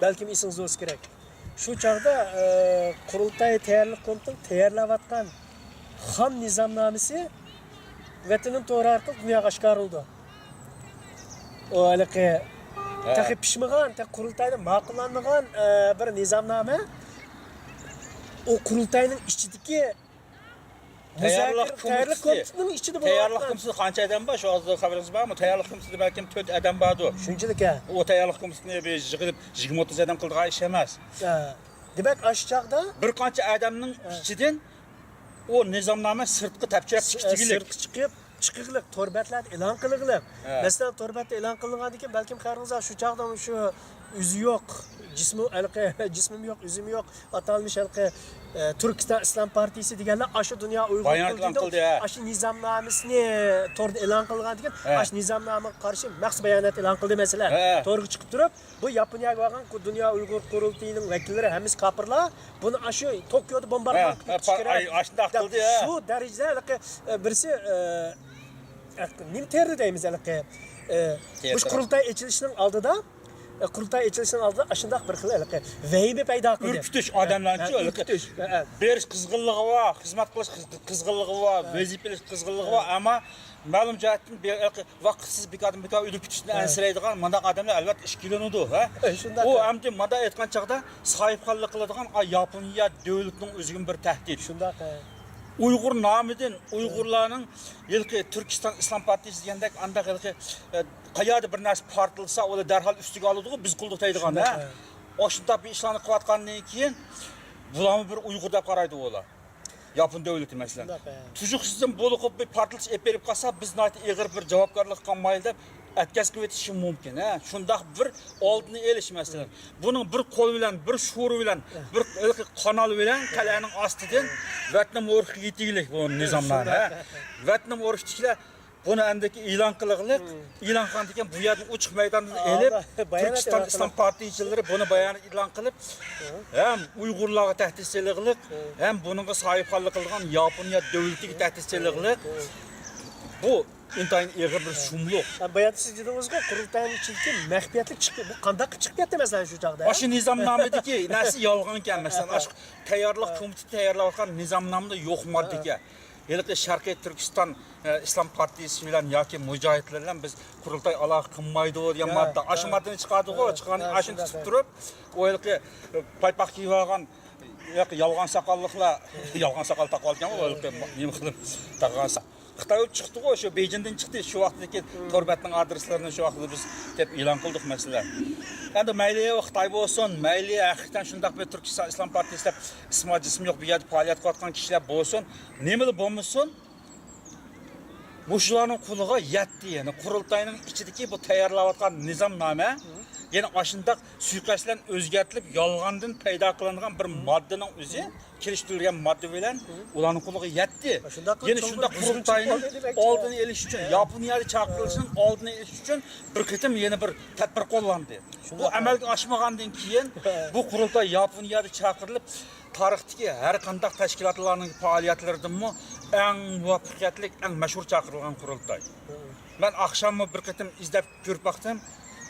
بەلكىم ئېسىڭىزدە بولسا كېرەك، شۇ چاغدا، ئە، قۇرۇلتاي تەييارلىق كومىتېتىنىڭ تەييارلاۋاتقان خام نىزامنامىسى ۋەتىنىم تورى ئارقىلىق دۇنياغا ئاشكارىلىدى. ئۇ ھېلىقى ھە. تېخى پىشمىغان، تېخى قۇرۇلتايدا ماقۇللانمىغان، ئە، بىر نىزامنامە. ئۇ قۇرۇلتاينىڭ ئىچىدىكى تەييارلىق مۇزاكىرە، تەييارلىق كومىتېتى. كومىتېتىنىڭ ئىچىدە تەييارلىق بولۇۋاتقان. كومىتېتىدا قانچە ئادەم بار؟ شۇ ھازىر خەۋىرىڭىز بارمۇ؟ تەييارلىق كومىتېتىدا بەلكىم تۆت ئادەم باردۇ. شۇنچىلىك ھە. ئۇ تەييارلىق كومىتېتىنى بىر يىغىلىپ يىگىرمە ئوتتۇز ئادەم قىلىدىغان ئىش ئەمەس. ھە. دېمەك، ئاشۇ چاغدا بىر قانچە ئادەمنىڭ ھە. ئىچىدىن ئۇ نىزامنامە سىرتقا تەپچىرەپ س-، چىقىشى ئە، كېرەك. سىرتقا چىقىپ، چىقىقلىق، تور بەتلەردە ئېلان قىلىقلىق. ھە. مەسىلەن، تور بەتتە ئېلان قىلىنغاندىن كېيىن، بەلكىم خەۋىرىڭىز بار، شۇ چاغدا شۇ ئۆزى يوق، جىسمى، ھېلىقى، جىسمىمۇ يوق، ئۆزىمۇ يوق، ئاتالمىش ھېلىقى، ئە، تۈركىستان ئىسلام پارتىيىسى دېگەنلەر ئاشۇ دۇنيا ئۇيغۇر بايانات ئېلان قۇرۇلتىيىنىڭ قىلدى، ھە. ئاشۇ نىزامنامىسىنى توردا ئېلان قىلغاندىن كېيىن، ھە. ئاشۇ نىزامنامىغا قارشى مەخسۇس بايانات ئېلان قىلدى، مەسىلەن. ھە. تورغا چىقىپ تۇرۇپ، بۇ ياپونىيەگە بارغان دۇنيا ئۇيغۇر قۇرۇلتىيىنىڭ ۋەكىللىرى ھەممىسى كاپىرلار. بۇنى ئاشۇ توكيودا بومباردىمان ھە، قىلىپ ھە، چىقىرىۋەت ئاي-، ئاشۇنداق دەپ قىلدى، ھە. شۇ دەرىجىدە ھېلىقى، ئە، بىرسى، ئە، ئە، نېمە تېررور دەيمىز ھېلىقى، ئە، تېررور. مۇشۇ قۇرۇلتاي ئېچىلىشىنىڭ ئالدىدا، ئە، قۇرۇلتاي ئېچىلىشىنىڭ ئالدىدا ئاشۇنداق بىر خىل ھېلىقى ۋەھىمە پەيدا قىلدى. ئۈركۈتۈش ھە، ئادەملەرنى ھە، شۇ ھېلىقى ئۈركۈتۈش. ھە، ھە. بېرىش قىزغىنلىقى بار، خىزمەت قىلىش قىز-، قىزغىنلىقى بار، ھە. ۋەزىپە ئېلىش قىزغىنلىقى ھە. بار، ئەمما مەلۇم جەھەتتىن بىر ھېلىقى ۋاقىتسىز بىكاردىن بىكار ئۆلۈپ كېتىشتىن ھە. ئەنسىرەيدىغان مانداق ئادەملەر ئەلۋەتتە ئىككىلىنىدۇ، ھە؟ ئە، شۇنداق، ئۇ ھە. ئەمدى مانداق ئېيتقان چاغدا ساھىبخانلىق قىلىدىغان، ئا، ياپونىيە دۆلىتىنىڭ ئۆزىگىمۇ بىر تەھدىت. شۇنداق، ھە. ئۇيغۇر نامىدىن، ئۇيغۇرلارنىڭ ھېلىقى تۈركىستان ئىسلام پارتىيىسى دېگەندەك ئانداق ھېلىقى، ئە، قەيەردە بىر نەرسە پارتلىسا، ئۇلار دەرھال ئۈستىگە ئالىدىغۇ، بىز قوللۇق دەيدىغان، شۇنداق، ھە؟ ھە. ئاشۇنداق بىر ئىشلارنى قىلىۋاتقاندىن كېيىن، بۇلارمۇ بىر ئۇيغۇر دەپ قارايدۇ ئۇلار. ياپون دۆلىتى، مەسىلەن. شۇنداق، ھە. تۇيۇقسىزدىن بولۇقۇپ بىر پارتلىتىش ئېلىپ بېرىپ قالسا، بىز ناھايىتى ئېغىر بىر جاۋابكارلىققا قالمايلى دەپ ئەتكەسكە ئېتىشى مۇمكىن، ھە. شۇنداق بىر ئالدىنى ئېلىش، مەسىلەن. بۇنىڭ بىر قول بىلەن، بىر شورا بىلەن، بىر ھېلىقى قانال بىلەن قەلئەنىڭ ئاستىدىن ۋەتنەم ئۇرۇشىغا يېتىگلىك بۇ نىزاملار، ھە. ۋەتنەم ئۇرۇشتىكىلەر بۇنى ئەمدىكى ئېلان قىلىغلىق، ئېلان قىلغاندىن كېيىن بۇ يەردىن ئوچۇق مەيداندىن ئېلىپ، تۈركىستان ئىسلام پارتىيىچىلىرى بۇنى بايانات ئېلان قىلىپ، ھەم ئۇيغۇرلارغا تەھدىت سېلىغلىق، ھەم بۇنىڭغا ساھىبخانلىق قىلىدىغان ياپونىيە دۆلىتىگە تەھدىت سېلىغلىق. بۇ ئىنتايىن ئېغىر بىر شۇملۇق. ھە، باياتتا سىز دېدىڭىزغۇ، قۇرۇلتاينىڭ ئىچىدىكى مەخپىيەتلىك چىقىپ، بۇ قانداق چىقىپ كەتتى، مەسىلەن، شۇ چاغدا؟ ئاشۇ نىزامنامىدىكى نەرسە يالغانكەن، مەسىلەن، ئاشۇ تەييارلىق كومىتېتى تەييارلاۋاتقان نىزامنامىدا يوق ماددىكەن. ھېلىقى شەرقىي تۈركىستان، ئە، ئىسلام پارتىيىسى بىلەن ياكى مۇجاھىدلار بىلەن بىز قۇرۇلتاي ئالاقە قىلمايدۇ دېگەن ماددا. ئاشۇ ماددىنى چىقاردىغۇ، چىققان ئاشۇنى تۇتۇپ تۇرۇپ، ئۇ ھېلىقى، ئە، پايپاق كىيىۋالغان، يالغان ساقاللىقلار، يالغان ساقال تاقىۋالغان، ئۇ ھېلىقى نېمە قىلىپ تاقىغان. خىتاي چىقتىغۇ، شۇ بېيجىڭدىن چىقتى، شۇ ۋاقىتتىكى تور بەتنىڭ ئادرېسلىرىنى شۇ ۋاقىتتا بىز دەپ ئېلان قىلدۇق، مەسىلەن. ئەمدى مەيلى خىتاي بولسۇن، مەيلى ھەقىقەتەن شۇنداق بىر تۈركىستان ئىسلام پارتىيىسى دەپ ئىسمى جىسمى يوق بۇ يەردە پائالىيەت قىلىۋاتقان كىشىلەر بولسۇن، نېمىلا بولمىسۇن، مۇشۇلارنىڭ قولىغا يەتتى. يەنى قۇرۇلتاينىڭ ئىچىدىكى بۇ تەييارلاۋاتقان نىزامنامە، يەنى ئاشۇنداق سۇيىقەست بىلەن ئۆزگەرتىلىپ، يالغاندىن پەيدا قىلىنغان بىر ماددىنىڭ ئۆزى، كېلىشتۈرۈلگەن ماددا بىلەن ئۇلارنىڭ قولىغا يەتتى. شۇنداق قىلىپ يەنە شۇنداق قۇرۇلتاينىڭ ئالدىنى ئېلىش ئۈچۈن، ياپونىيەدە چاقىرىلىشىنىڭ ئالدىنى ئېلىش ئۈچۈن بىر قېتىم يەنە بىر تەدبىر قوللاندى. بۇ ئەمەلگە ئاشمىغاندىن كېيىن، بۇ قۇرۇلتاي ياپونىيەدە چاقىرىلىپ، تارىختىكى ھەر قانداق تەشكىلاتلارنىڭ پائالىيەتلىرىدىنمۇ ئەڭ مۇۋەپپەقىيەتلىك، ئەڭ مەشھۇر چاقىرىلغان قۇرۇلتاي. مەن ئاخشاممۇ بىر قېتىم ئىزدەپ كۆرۈپ باقتىم.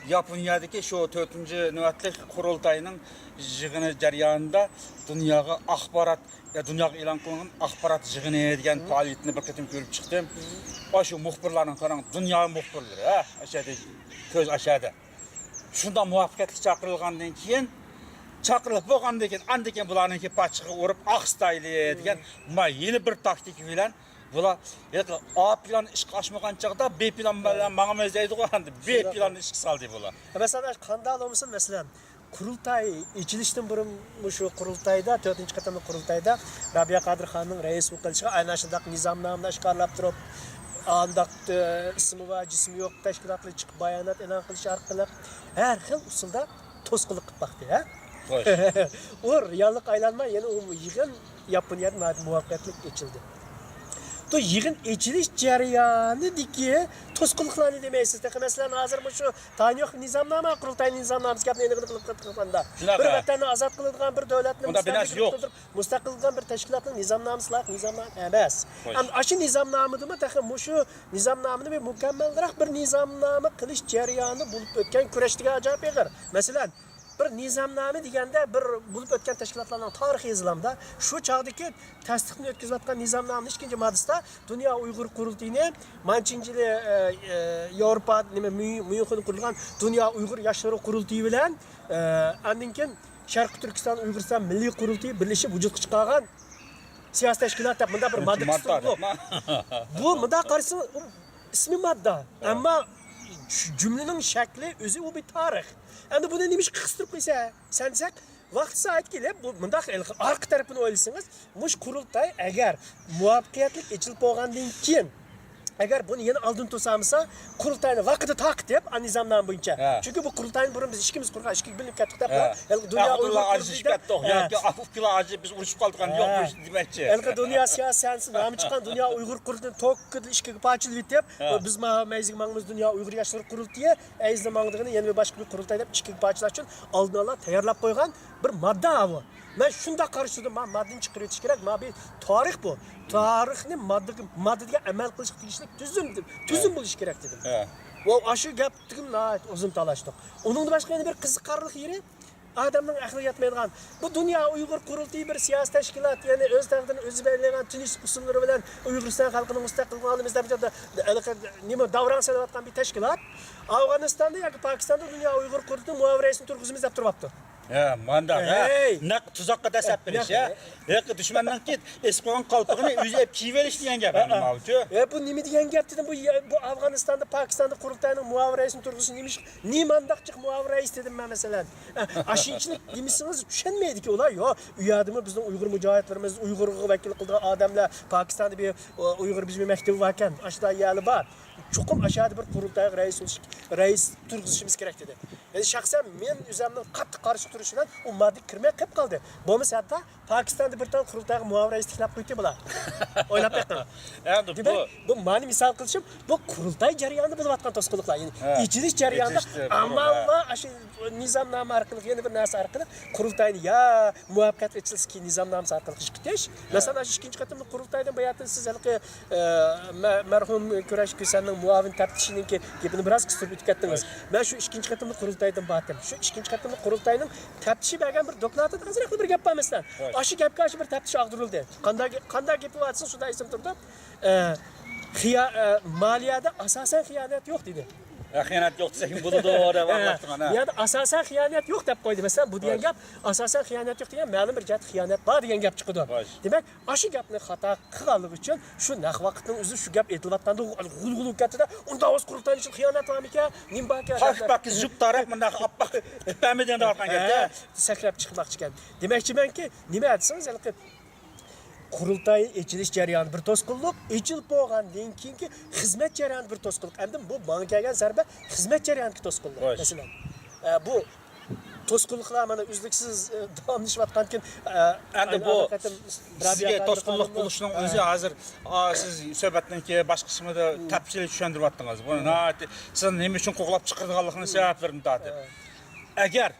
ياپونىيەدىكى شۇ تۆتىنچى نۆۋەتلىك قۇرۇلتاينىڭ يىغىنى جەريانىدا دۇنياغا ئاخبارات، يا، دۇنياغا ئېلان قىلىنغان ئاخبارات يىغىنى دېگەن پائالىيەتنى بىر قېتىم كۆرۈپ چىقتىم. ئاشۇ مۇخبىرلارنىڭ، قاراڭ، دۇنيا مۇخبىرلىرى، ھە، ئاشۇ يەردە، كۆز ئاشۇ يەردە. شۇنداق مۇۋەپپەقىيەتلىك چاقىرىلغاندىن كېيىن، چاقىرىلىپ بولغاندىن كېيىن، ئاندىن كېيىن بۇلارنىڭكى پاچىقىغا ئۇرۇپ ئاقسىتايلى دېگەن، ما، يەنە بىر تاكتىكا بىلەن بۇلار ھېلىقى ئا پىلان ئىشقا ئاشمىغان چاغدا بې پىلان بىلەن ماڭىمىز دەيدىغۇ، ئەمدى بې پىلاننى ئىشقا سالدى بۇلار. مەسىلەن، قانداق بولمىسۇن، مەسىلەن، قۇرۇلتاي ئېچىلىشتىن بۇرۇن مۇشۇ قۇرۇلتايدا، تۆتىنچى قېتىملىق قۇرۇلتايدا رابىيە قادىر خاننىڭ رەئىس بولۇپ قېلىشىغا ئەنە شۇنداق نىزامنامىنى ئاشكارىلاپ تۇرۇپ، ئانداق، ئىسمى بار، جىسمى يوق تەشكىلاتلار چىقىپ بايانات ئېلان قىلىش ئارقىلىق ھەر خىل ئۇسۇلدا توسقۇنلۇق قىلىپ باقتى، ھە؟ خوش. ئۇ رېئاللىققا ئايلانماي، يەنە ئۇ يىغىن ياپونىيەدە ناھايىتى مۇۋەپپەقىيەتلىك ئېچىلدى. بۇ يىغىن ئېچىلىش جەريانىدىكى توسقۇنلۇقلارنى دېمەيسىز. تېخى مەسىلەن، ھازىر مۇشۇ تايىنيوق نىزامنامە، قۇرۇلتاي نىزامنامىسى گەپنى ئېنىقىنى قىلىپ قىلغاندا، شۇنداق، بىر ھە. ۋەتەننى ئازاد قىلىدىغان بىر دۆلەتنى مۇنداق بىناسى مۇستەملىكە يوق. قىلدۇرۇپ، مۇستەقىل قىلغان بىر تەشكىلاتنىڭ نىزامنامىسى لايىق نىزامنامە ئەمەس. خوش. ئەمدى ئاشۇ نىزامنامىدىمۇ تېخى مۇشۇ نىزامنامىنى بىر مۇكەممەلرەك بىر نىزامنامە قىلىش جەريانى بولۇپ ئۆتكەن كۈرەش دېگەن ئاجايىپ ئېغىر. مەسىلەن، بىر نىزامنامە دېگەندە، بىر بولۇپ ئۆتكەن تەشكىلاتلارنىڭ تارىخى يېزىلامدا، شۇ چاغدىكى تەستىقنى ئۆتكۈزۈۋاتقان نىزامنامىنىڭ ئىككىنچى ماددىسىدا دۇنيا ئۇيغۇر قۇرۇلتىيىنى مانچىنجىلى، ئە، ئە، ياۋروپا، نېمە، ميۇ-، ميۇنخېندا قۇرۇلغان دۇنيا ئۇيغۇر ياشلىرى قۇرۇلتىيى بىلەن، ئە، ئاندىن كېيىن شەرقىي تۈركىستان ئۇيغۇرىستان مىللىي قۇرۇلتىيى بىرلىشىپ ۋۇجۇدقا چىقارغان سىياسىي تەشكىلات دەپ مۇنداق بىر ماددا ماددا تۇتۇلىدۇ. دەپ. بۇ مۇنداق قارىسىڭىز، ئۇ ئىسمى ماددا. ھە. ئەمما شۇ جۈملىنىڭ شەكلى ئۆزى ئۇ بىر تارىخ. ئەمدى بۇنى نېمىشقا قىستۇرۇپ قويسا سەن دېسەك، ۋاقتى سائەتكە كېلىپ، بۇ مۇنداق ھېلىقى ئارقا تەرىپىنى ئويلىسىڭىز، مۇشۇ قۇرۇلتاي ئەگەر مۇۋەپپەقىيەتلىك ئېچىلىپ بولغاندىن كېيىن، ئەگەر بۇنى يەنە ئالدىن توسالمىسا، قۇرۇلتاينى ۋاقتىدا تارقىتىپ، ئا، نىزامنامە بويىچە. ھە. چۈنكى بۇ قۇرۇلتاينى بۇرۇن بىز ئىككىمىز قۇرغان، ئىككىگە بۆلۈنۈپ كەتتۇق دەپ، ھە. ھېلىقى دۇنيا ئۇيغۇر قۇرۇلتىيى دەپ، ھە. ئۇكىلار ئاجىشىپ كەتتۇق، ياكى ئۇكىلار ئاجىشىپ بىز ئۇرۇشۇپ قالدۇق، يوق، ھە. بۇ ئىش دېمەكچى. ھېلىقى دۇنيا سىياسىي سەھنىسىدە نامى چىققان دۇنيا ئۇيغۇر قۇرۇلتىيىنى توككىدىن ئىككىگە پارچىلىۋېتىپ، ھە. بىز مانا مەيزىگە ماڭىمىز، دۇنيا ئۇيغۇر ياشلىرى قۇرۇلتىيى، ئەيزىدە ماڭىدىغىنى يەنە بىر باشقا بىر قۇرۇلتاي دەپ ئىككىگە پارچىلاش ئۈچۈن ئالدىن ئالا تەييارلاپ قويغان بىر ماددا بۇ. مەن شۇنداق قارىشىدىم، ما-، ماددىنى چىقىرىۋېتىش كېرەك، ما بىر تارىخ بۇ. تارىخنى ماددىغا، ماددىگە ئەمەل قىلىشقا تېگىشلىك تۈزۈم، تۈزۈم ھە. بولۇشى كېرەك دېدىم. ھە. ۋە ئاشۇ گەپتىن ناھايىتى ئۇزۇن تالاشتۇق. ئۇنىڭدىن باشقا يەنە بىر قىزىقارلىق يېرى، ئادەمنىڭ ئەقلىگە يەتمەيدىغان، بۇ دۇنيا ئۇيغۇر قۇرۇلتىيى بىر سىياسىي تەشكىلات، يەنى ئۆز تەقدىرىنى ئۆزى بەلگىلەيدىغان تىنچلىق ئۇسۇللىرى بىلەن ئۇيغۇرىستان خەلقىنى مۇستەقىل قىلىۋالىمىز دەپ، ھېلىقى نېمە داۋراڭ سېلىۋاتقان بىر تەشكىلات ئافغانىستاندا ياكى پاكىستاندا دۇنيا ئۇيغۇر قۇرۇلتىيى مۇئاۋىن رەئىسىنى تۇرغۇزىمىز دەپ تۇرۇۋاپتۇ. ھە، مانداق، ھە. ھەي! نەق تۇزاققا دەسسەپ بېرىش، نەق، ھە. ھەي. ھېلىقى دۈشمەننىڭكى ئېسىپ قويغان قالپىقىنى ئۆزى ئېلىپ كىيىۋېلىش دېگەن گەپ، ھە، ماۋۇچۇ. ھە، بۇ نېمە دېگەن گەپ دېدىم، بۇ يە-، بۇ ئافغانىستاندا، پاكىستاندا قۇرۇلتاينىڭ مۇئاۋىن رەئىسىنى تۇرغۇزۇشى نېمىش-، نېمانداقچىق مۇئاۋىن رەئىس دېدىم مەن، مەسىلەن. ھە، ئاشۇنچىلىك دېمىسىڭىز چۈشەنمەيدىكى ئۇلار. يا، ئۇ يەردىمۇ بىزنىڭ ئۇيغۇر مۇجاھىدلىرىمىز، ئۇيغۇرغا ۋەكىل قىلىدىغان ئادەملەر، پاكىستاندا بىر، ئۇ، ئۇيغۇر بىلىم مەكتىپى باركەن، ئاشۇنداق يەرلەر بار. چوقۇم ئاشۇ يەردە بىر قۇرۇلتايغا رەئىس بولۇش، رەئىس تۇرغۇزۇشىمىز كېرەك دېدى. يەنى شەخسەن مەن ئۆزۈمنىڭ قاتتىق قارشى تۇرۇشى بىلەن ئۇ ماددا كىرمەي قېلىپ قالدى. بولمىسا ھەتتا پاكىستاندا بىر تال قۇرۇلتايغا مۇئاۋىن رەئىس تىكلەپ قويدى بۇلار. ئويلاپ بېقىڭ. ئەمدى دېمەك، بۇ بۇ مانا مىسال قىلىشىم، بۇ قۇرۇلتاي جەريانىدا بولۇۋاتقان توسقۇنلۇقلار. يەنى ھە. ئېچىلىش جەريانىدا ئېچىلىش، ئامال ھە. بار، ئاشۇ نىزامنامە ئارقىلىق، يەنە بىر نەرسە ئارقىلىق قۇرۇلتاينى يا مۇۋەپپەقىيەتلىك ئېچىلسا كېيىن نىزامنامىسى ئارقىلىق ئىشقا كېتىش. ھە. مەسىلەن، ئاشۇ ئىككىنچى قېتىملىق قۇرۇلتايدىن باياتىن سىز ھېلىقى، ئە، مە-، مەرھۇم كۈرەش كۈسەننىڭ مۇئاۋىن تەپتىشىنىڭكى گېپىنى بىراز قىستۇرۇپ ئۆتۈپ كەتتىڭىز. خوش. مەن شۇ ئىككىنچى قېتىملىق قۇرۇلتايدىن بارتىم. شۇ ئىككىنچى قېتىملىق قۇرۇلتاينىڭ تەپتىشى بەرگەن بىر دوكلاتىدا ئازراقلا بىر گەپ بار، مەسىلەن. خوش. ئاشۇ گەپكە ئاشۇ بىر تەپتىش ئاغدۇرۇلدى. قانداق گە-، قانداق گېپى بار دېسىڭىز، شۇنداق ئېسىمدە تۇرىدۇ. ئە، خىيا-، ئە، مالىيەدە ئاساسەن خىيانەت يوق دېدى. ھە، خىيانەت يوق دېسەك بولىدۇ دەپ ھە، ئاڭلاتتىم ئانا. بۇ يەردە ئاساسەن خىيانەت يوق دەپ قويدى. مەسىلەن، بۇ دېگەن خوش. گەپ ئاساسەن خىيانەت يوق دېگەن مەلۇم بىر جەھەتتە خىيانەت بار دېگەن گەپ چىقىدۇ. خوش. دېمەك، ئاشۇ گەپنى خاتا قىلغانلىقى ئۈچۈن شۇ نەق ۋاقىتنىڭ ئۆزى شۇ گەپ ئېيتىلىۋاتقاندا غۇل-غۇل بولۇپ كەتتى-دە، ئۇنداق بولسا قۇرۇلتاينىڭ ئىچىدە خىيانەت بارمىكەن؟ نېمە باركەن؟ پاك-، پاكىز جۈپ تاراپ مۇنداق ئاپئاق قىلىپ بەرمىدىڭ دەۋاتقان گەپتە. ھە، سەكرەپ چىقماقچىكەن. دېمەكچىمەنكى، نېمە دېسىڭىز، ھېلىقى قۇرۇلتاي ئېچىلىش جەريانى بىر توسقۇنلۇق، ئېچىلىپ بولغاندىن كېيىنكى خىزمەت جەريانى بىر توسقۇنلۇق. ئەمدى بۇ ماڭا كەلگەن زەربە خىزمەت جەريانىدىكى توسقۇنلۇق، خوش. مەسىلەن. ئە، بۇ توسقۇنلۇقلار مانا ئۈزلۈكسىز، ئە، داۋاملىشىۋاتقاندىكىن، ئە، ئەمدى ئاينى بۇ ئاخىر قېتىم سىزگە رابىيە توسقۇنلۇق خانىمنىڭ بولۇشنىڭ ئۆزى ھە. ھازىر، ئا، سىز سۆھبەتنىڭكى باشقا قىسمىدا ھىم. تەپسىلىي چۈشەندۈرۈۋەتتىڭىز. بۇنى ھىم. ناھايىتى سىز نېمە ئۈچۈن قوغلاپ چىقىرىدىغانلىقىنى ھىم. سەۋەبلىرىنى تارتىپ. ھە. ئەگەر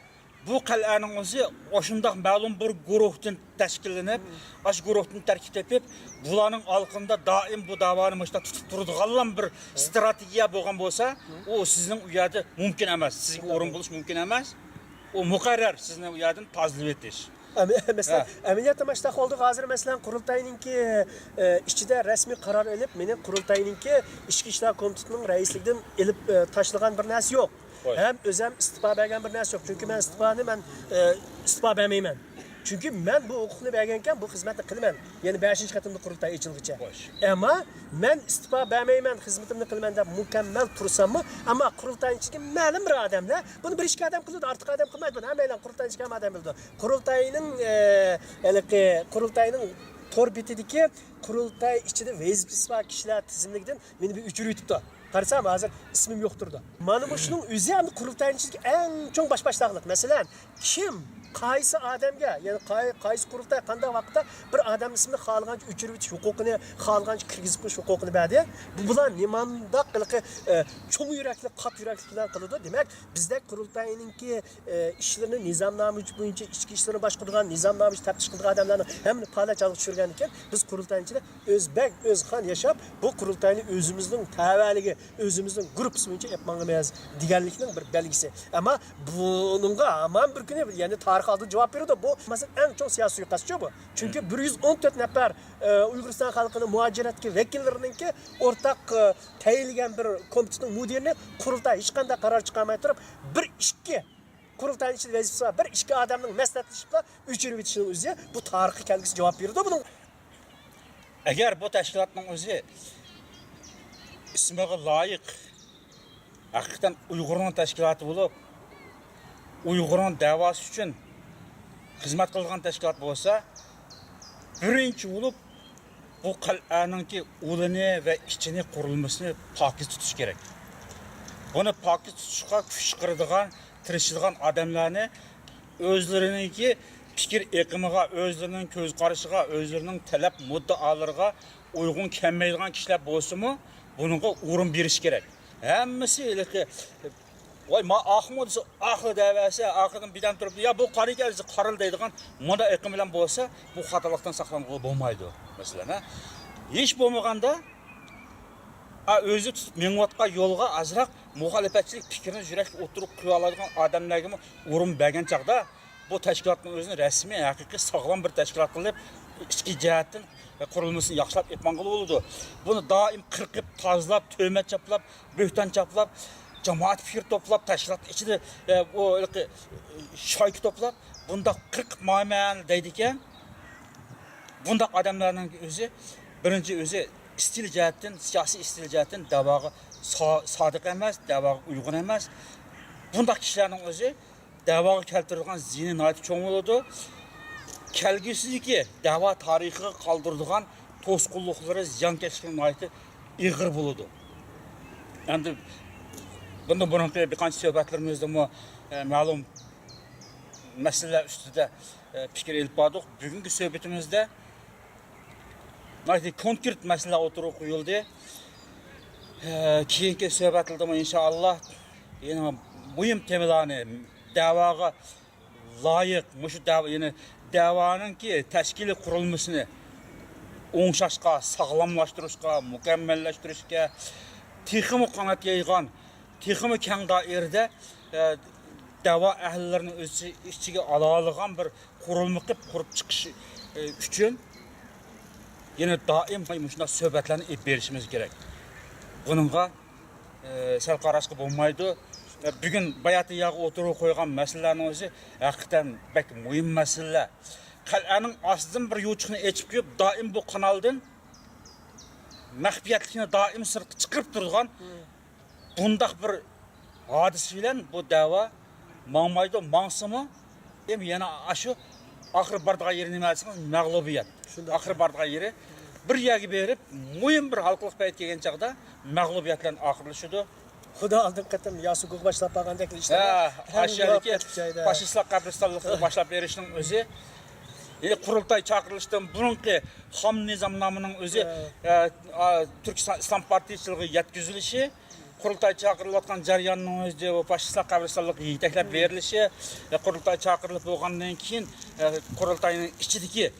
بۇ قەلئەنىڭ ئۆزى ئاشۇنداق مەلۇم بىر گۇرۇھتىن تەشكىللىنىپ، ئاشۇ گۇرۇھتىن تەركىب تېپىپ، بۇلارنىڭ ئالقىنىدا دائىم بۇ داۋانى مۇشۇنداق تۇتۇپ تۇرىدىغانلا بىر ستراتېگىيە بولغان بولسا، ئۇ سىزنىڭ ئۇ يەردە مۇمكىن ئەمەس، سىزگە ئورۇن بولۇش مۇمكىن ئەمەس. ئۇ مۇقەررەر سىزنى ئۇ يەردىن تازىلىۋېتىش. ئەمە-، مەسىلەن، ھە. ئەمەلىيەتتە مانا شۇنداق بولدى. ھازىر، مەسىلەن، قۇرۇلتاينىڭكى، ئە، ئىچىدە رەسمىي قارار ئېلىپ، مېنى قۇرۇلتاينىڭكى ئىچكى ئىشلار كومىتېتىنىڭ رەئىسلىكىدىن ئېلىپ، ئە، تاشلىغان بىر نەرسە يوق. خوش. ھەم ئۆزەم ئىستېپا بەرگەن بىر نەرسە يوق. چۈنكى مەن ئىستېپانى مەن، ئە، ئىستېپا بەرمەيمەن. چۈنكى مەن بۇ ھوقۇقنى بەرگەنكەن، بۇ خىزمەتنى قىلىمەن. يەنە بەشىنچى قېتىملىق قۇرۇلتاي ئېچىلغىچە. خوش. ئەمما مەن ئىستېپا بەرمەيمەن، خىزمىتىمنى قىلىمەن دەپ مۇكەممەل تۇرساممۇ، ئەمما قۇرۇلتاينىڭ ئىچىدىكى مەلۇم بىر ئادەملەر، بۇنى بىر ئىككى ئادەم قىلىدۇ، ئارتۇق ئادەم قىلمايدۇ، بۇنى ھەممەيلەن قۇرۇلتاينىڭ ئىچىدىكى ھەممە ئادەم بىلىدۇ. قۇرۇلتاينىڭ، ئە، ھېلىقى، قۇرۇلتاينىڭ تور بېتىدىكى قۇرۇلتاي ئىچىدە ۋەزىپىسى بار كىشىلەر تىزىملىكىدىن مېنى بىر ئۆچۈرۈۋېتىپتۇ. قارىسام، ھازىر ئىسمىم يوق تۇرىدۇ. مانا مۇشۇنىڭ ئۆزى ئەمدى قۇرۇلتاينىڭ ئىچىدىكى ئەڭ چوڭ باشباشتاقلىق. مەسىلەن، كىم قايسى ئادەمگە، يەنى قاي-، قايسى قۇرۇلتاي قانداق ۋاقىتتا بىر ئادەمنىڭ ئىسمىنى خالىغانچە ئۆچۈرۈۋېتىش ھوقۇقىنى، خالىغانچە كىرگۈزۈپ قويۇش ھوقۇقىنى بەردى؟ بۇ، بۇلار نېمانداق ھېلىقى، ئە، چوڭ يۈرەكلىك، قاتتىق يۈرەكلىك بىلەن قىلىدۇ. دېمەك، بىزدەك قۇرۇلتاينىڭكى ئە، ئىشلىرىنى نىزامنامە بويىچە ئىچكى ئىشلىرىنى باشقۇرىدىغان، نىزامنامە بويىچە تەپتىش قىلىدىغان ئادەملەرنىڭ ھەممىنى پالەچ ھالغا چۈشۈرگەندىن كېيىن، بىز قۇرۇلتاينىڭ ئىچىدە ئۆز بەگ، ئۆز خان ياشاپ، بۇ قۇرۇلتاينى ئۆزىمىزنىڭ تەۋەلىكى، ئۆزىمىزنىڭ گۇرۇپپىسى بويىچە ئېلىپ ماڭىمىز دېگەنلىكنىڭ بىر بەلگىسى. ئەمما بۇنىڭغا ھامان بىر كۈنى يەنە تارىخ ئالدىدا جاۋاب بېرىدۇ. بۇ، مەسىلەن، ئەڭ چوڭ سىياسىي سۇيىقەستچۇ بۇ. چۈنكى بىر يۈز ئون تۆت نەپەر، ئە، ئۇيغۇرىستان خەلقىنىڭ مۇھاجىرەتتىكى ۋەكىللىرىنىڭكى ئورتاق، ئە، تەيىنلىگەن بىر كومىتېتنىڭ مۇدىرىنى قۇرۇلتاي ھېچقانداق قارار چىقارماي تۇرۇپ، بىر ئىككى قۇرۇلتاينىڭ ئىچىدە ۋەزىپىسى بار بىر ئىككى ئادەمنىڭ مەسلىھەتلىشىپلا ئۆچۈرۈۋېتىشىنىڭ ئۆزى بۇ تارىخقا كەلگۈسى جاۋاب بېرىدۇ بۇنىڭ. ئەگەر بۇ تەشكىلاتنىڭ ئۆزى ئىسمىغا لايىق، ھەقىقەتەن ئۇيغۇرنىڭ تەشكىلاتى بولۇپ، ئۇيغۇرنىڭ دەۋاسى ئۈچۈن خىزمەت قىلىدىغان تەشكىلات بولسا، بىرىنچى بولۇپ بۇ قەلئەنىڭكى ئۇلىنى ۋە ئىچىنى، قۇرۇلمىسىنى پاكىز تۇتۇش كېرەك. بۇنى پاكىز تۇتۇشقا كۈچ چىقىرىدىغان، تىرىشىدىغان ئادەملەرنى ئۆزلىرىنىڭكى پىكىر ئېقىمىغا، ئۆزلىرىنىڭ كۆز قارىشىغا، ئۆزلىرىنىڭ تەلەپ مۇددىئالىرىغا ئۇيغۇن كەلمەيدىغان كىشىلەر بولسىمۇ، بۇنىڭغا ئورۇن بېرىش كېرەك. ھەممىسى ھېلىقى ۋاي، ما ئاقمۇ دېسە، ئاق دەۋەرسە، ئارقىدىن بىردەم تۇرۇپ، يا بۇ قارا ئىكەن دېسە، قارا دەيدىغان مۇنداق ئېقىم بىلەن بولسا، بۇ خاتالىقتىن ساقلانغىلى بولمايدۇ، مەسىلەن، ھە. ھېچ بولمىغاندا، ئا، ئۆزى تۇتۇپ مېڭىۋاتقان يولغا ئازراق مۇخالىپەتچىلىك پىكرىنى يۈرەككە ئوتتۇرىغا قويالايدىغان ئادەملەرگىمۇ ئورۇن بەرگەن چاغدا، بۇ تەشكىلاتنىڭ ئۆزىنى رەسمىي، ھەقىقىي ساغلام بىر تەشكىلات قىلىپ، ئىچكى جەھەتتىن قۇرۇلمىسىنى ياخشىلاپ ئېلىپ ماڭغىلى بولىدۇ. بۇنى دائىم قىرقىپ، تازىلاپ، تۆھمەت چاپلاپ، بۆھتان چاپلاپ، جامائەت پىكىر توپلاپ، تەشكىلات ئىچىدە، ئە، ئۇ ھېلىقى، ئە، شايكا توپلاپ، بۇنداق قىرقىپ مايمەن دەيدىكەن. بۇنداق ئادەملەرنىڭ ئۆزى، بىرىنچى ئۆزى ئىستىل جەھەتتىن، سىياسىي ئىستىل جەھەتتىن دەۋاغا سا-، سادىق ئەمەس، دەۋاغا ئۇيغۇن ئەمەس. بۇنداق كىشىلەرنىڭ ئۆزى دەۋاغا كەلتۈرىدىغان زىيىنى ناھايىتى چوڭ بولىدۇ. كەلگۈسىدىكى دەۋا تارىخىغا قالدۇرىدىغان توسقۇنلۇقلىرى، زىيانكەشلىكى ناھايىتى ئېغىر بولىدۇ. ئەمدى بۇندىن بۇرۇنقى بىر قانچە سۆھبەتلىرىمىزدىمۇ، ئە، مەلۇم مەسىلىلەر ئۈستىدە، ئە، پىكىر ئېلىپ باردۇق. بۈگۈنكى سۆھبىتىمىزدە ناھايىتى كونكرېت مەسىلىلەر ئوتتۇرىغا قويۇلدى. ئە، كېيىنكى سۆھبەتلەردىمۇ ئىنشائاللا يەنە مۇھىم تېمىلارنى، دەۋاغا لايىق، مۇشۇ دەۋا، يەنى دەۋانىڭكى تەشكىلىي قۇرۇلمىسىنى ئوڭشاشقا، ساغلاملاشتۇرۇشقا، مۇكەممەللەشتۈرۈشكە، تېخىمۇ قانات يايغان، تېخىمۇ كەڭ دائىرىدە، ئە، دەۋا ئەھلىلىرىنى ئۆز ئىچىگە ئالالىغان بىر قۇرۇلما قىلىپ قۇرۇپ چىقىش، ئە، ئۈچۈن يەنە دائىم مۇشۇنداق سۆھبەتلەرنى ئېلىپ بېرىشىمىز كېرەك. بۇنىڭغا ئى، سەل قاراشقا بولمايدۇ. ئە، بۈگۈن باياتىن ياغ ئوتتۇرىغا قويغان مەسىلىلەرنىڭ ئۆزى ھەقىقەتەن بەك مۇھىم مەسىلىلەر. قەلئەنىڭ ئاستىدىن بىر يوچۇقنى ئېچىپ قويۇپ، دائىم بۇ قانالدىن مەخپىيەتلىكنى دائىم سىرتقا چىقىرىپ تۇرىدىغان بۇنداق بىر ھادىسە بىلەن بۇ دەۋا ماڭمايدۇ، ماڭسىمۇ، ئەمدى يەنە ئاشۇ ئاخىرى بارىدىغان يېرى نېمە دېسىڭىز، مەغلۇبىيەت. شۇنداق. ئاخىرى بارىدىغان يېرى بىر يەرگە بېرىپ، مۇھىم بىر ھالقىلىق پەيت كەلگەن چاغدا مەغلۇبىيەت بىلەن ئاخىرلىشىدۇ. خۇدا ئالدىن قېتىم ياسۇگۇغا باشلاپ بارغاندەك ئىشلار. ھە، ھەممە ئاشۇ يەردىكى مۇۋەپپەقىيەت جايىدا. فاشىستلار قەبرىستانلىقىغا باشلاپ بېرىشنىڭ ئۆزى، يەنى قۇرۇلتاي چاقىرىلىشتىن بۇرۇنقى خام نىزامنامىنىڭ ئۆزى، ھە. ئە، ئا، تۈركىستان ئىسلام پارتىيىچىلىقىغا يەتكۈزۈلۈشى، قۇرۇلتاي چاقىرىلىۋاتقان جەرياننىڭ ئۆزىدە بۇ فاشىستلار قەبرىستانلىقىغا يېتەكلەپ بېرىلىشى، قۇرۇلتاي چاقىرىلىپ بولغاندىن كېيىن، قۇرۇلتاينىڭ ئىچىدىكى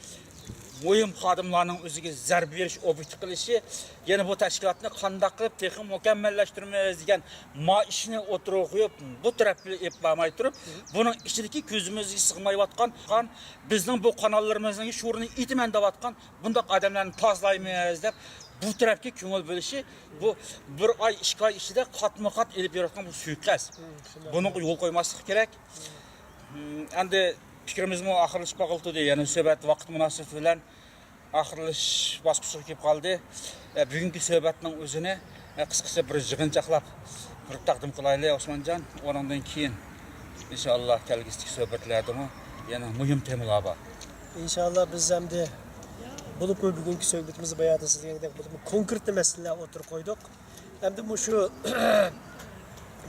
مۇھىم خادىملارنىڭ ئۆزىگە زەربە بېرىش ئوبيېكتى قىلىشى، يەنە بۇ تەشكىلاتنى قانداق قىلىپ تېخى مۇكەممەللەشتۈرىمىز دېگەن ما ئىشنى ئوتتۇرىغا قويۇپ، بۇ تەرەپكە ئېلىپ بارماي تۇرۇپ، بۇنىڭ ئىچىدىكى كۆزىمىزگە سىغمايۋاتقان، بىزنىڭ بۇ قاناللىرىمىزنىڭ شورىنى ئېتىمەن دەۋاتقان بۇنداق ئادەملەرنى تازىلايمىز دەپ، بۇ تەرەپكە كۆڭۈل بۆلۈشى، بۇ بىر ئاي، ئىككى ئاي ئىچىدە قاتمۇ قات ئېلىپ بېرىۋاتقان بۇ سۇيىقەست. مم، شۇنداق. بۇنىڭغا يول قويماسلىق كېرەك. مم. مم، ئەمدى پىكرىمىزمۇ ئاخىرلىشىپ قالغىلى تۇردى. يەنە سۆھبەت ۋاقىت مۇناسىۋىتى بىلەن ئاخىرلىشىش باسقۇچىغا كېلىپ قالدى. ئە، بۈگۈنكى سۆھبەتنىڭ ئۆزىنى، ئە، قىسقىچە بىر يىغىنچاقلاپ، بىر تەقدىم قىلايلى، ئوسمانجان. ئۇنىڭدىن كېيىن، ئىنشائاللا، كەلگۈسىدىكى سۆھبەتلەردىمۇ يەنە مۇھىم تېمىلار بار. ئىنشائاللا، بىز ئەمدى بولۇپمۇ بۈگۈنكى سۆھبىتىمىزدە باياتىن سىز دېگەندەك بولۇپمۇ كونكرېت مەسىلىلەر ئوتتۇرىغا قويدۇق. ئەمدى مۇشۇ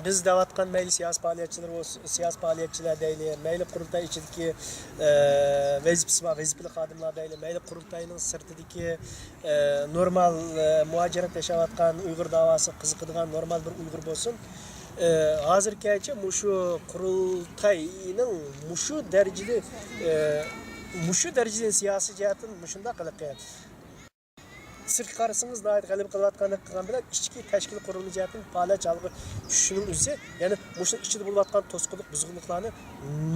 بىز دەۋاتقان مەيلى سىياسىي پائالىيەتچىلەر بولسۇن، سىياسىي پائالىيەتچىلەر دەيلى، مەيلى قۇرۇلتاي ئىچىدىكى، ئە، ۋەزىپىسى بار، ۋەزىپىلىك خادىملار دەيلى، مەيلى قۇرۇلتاينىڭ سىرتىدىكى، ئە، نورمال، ئە، مۇھاجىرەتتە ياشاۋاتقان، ئۇيغۇر داۋاسىغا قىزىقىدىغان نورمال بىر ئۇيغۇر بولسۇن. ئە، ھازىرغىچە مۇشۇ قۇرۇلتاينىڭ مۇشۇ دەرىجىدە، ئە، مۇشۇ دەرىجىدە سىياسىي جەھەتتىن مۇشۇنداق ھېلىقى سىرتقا قارىسىڭىز ناھايىتى غەلىبە قىلىۋاتقاندەك قىلغان بىلەن، ئىچكى تەشكىل قۇرۇلما جەھەتتىن پالەچ ھالغا چۈشۈشىنىڭ ئۆزى، يەنى مۇشۇنىڭ ئىچىدە بولۇۋاتقان توسقۇنلۇق، بۇزغۇنلۇقلارنى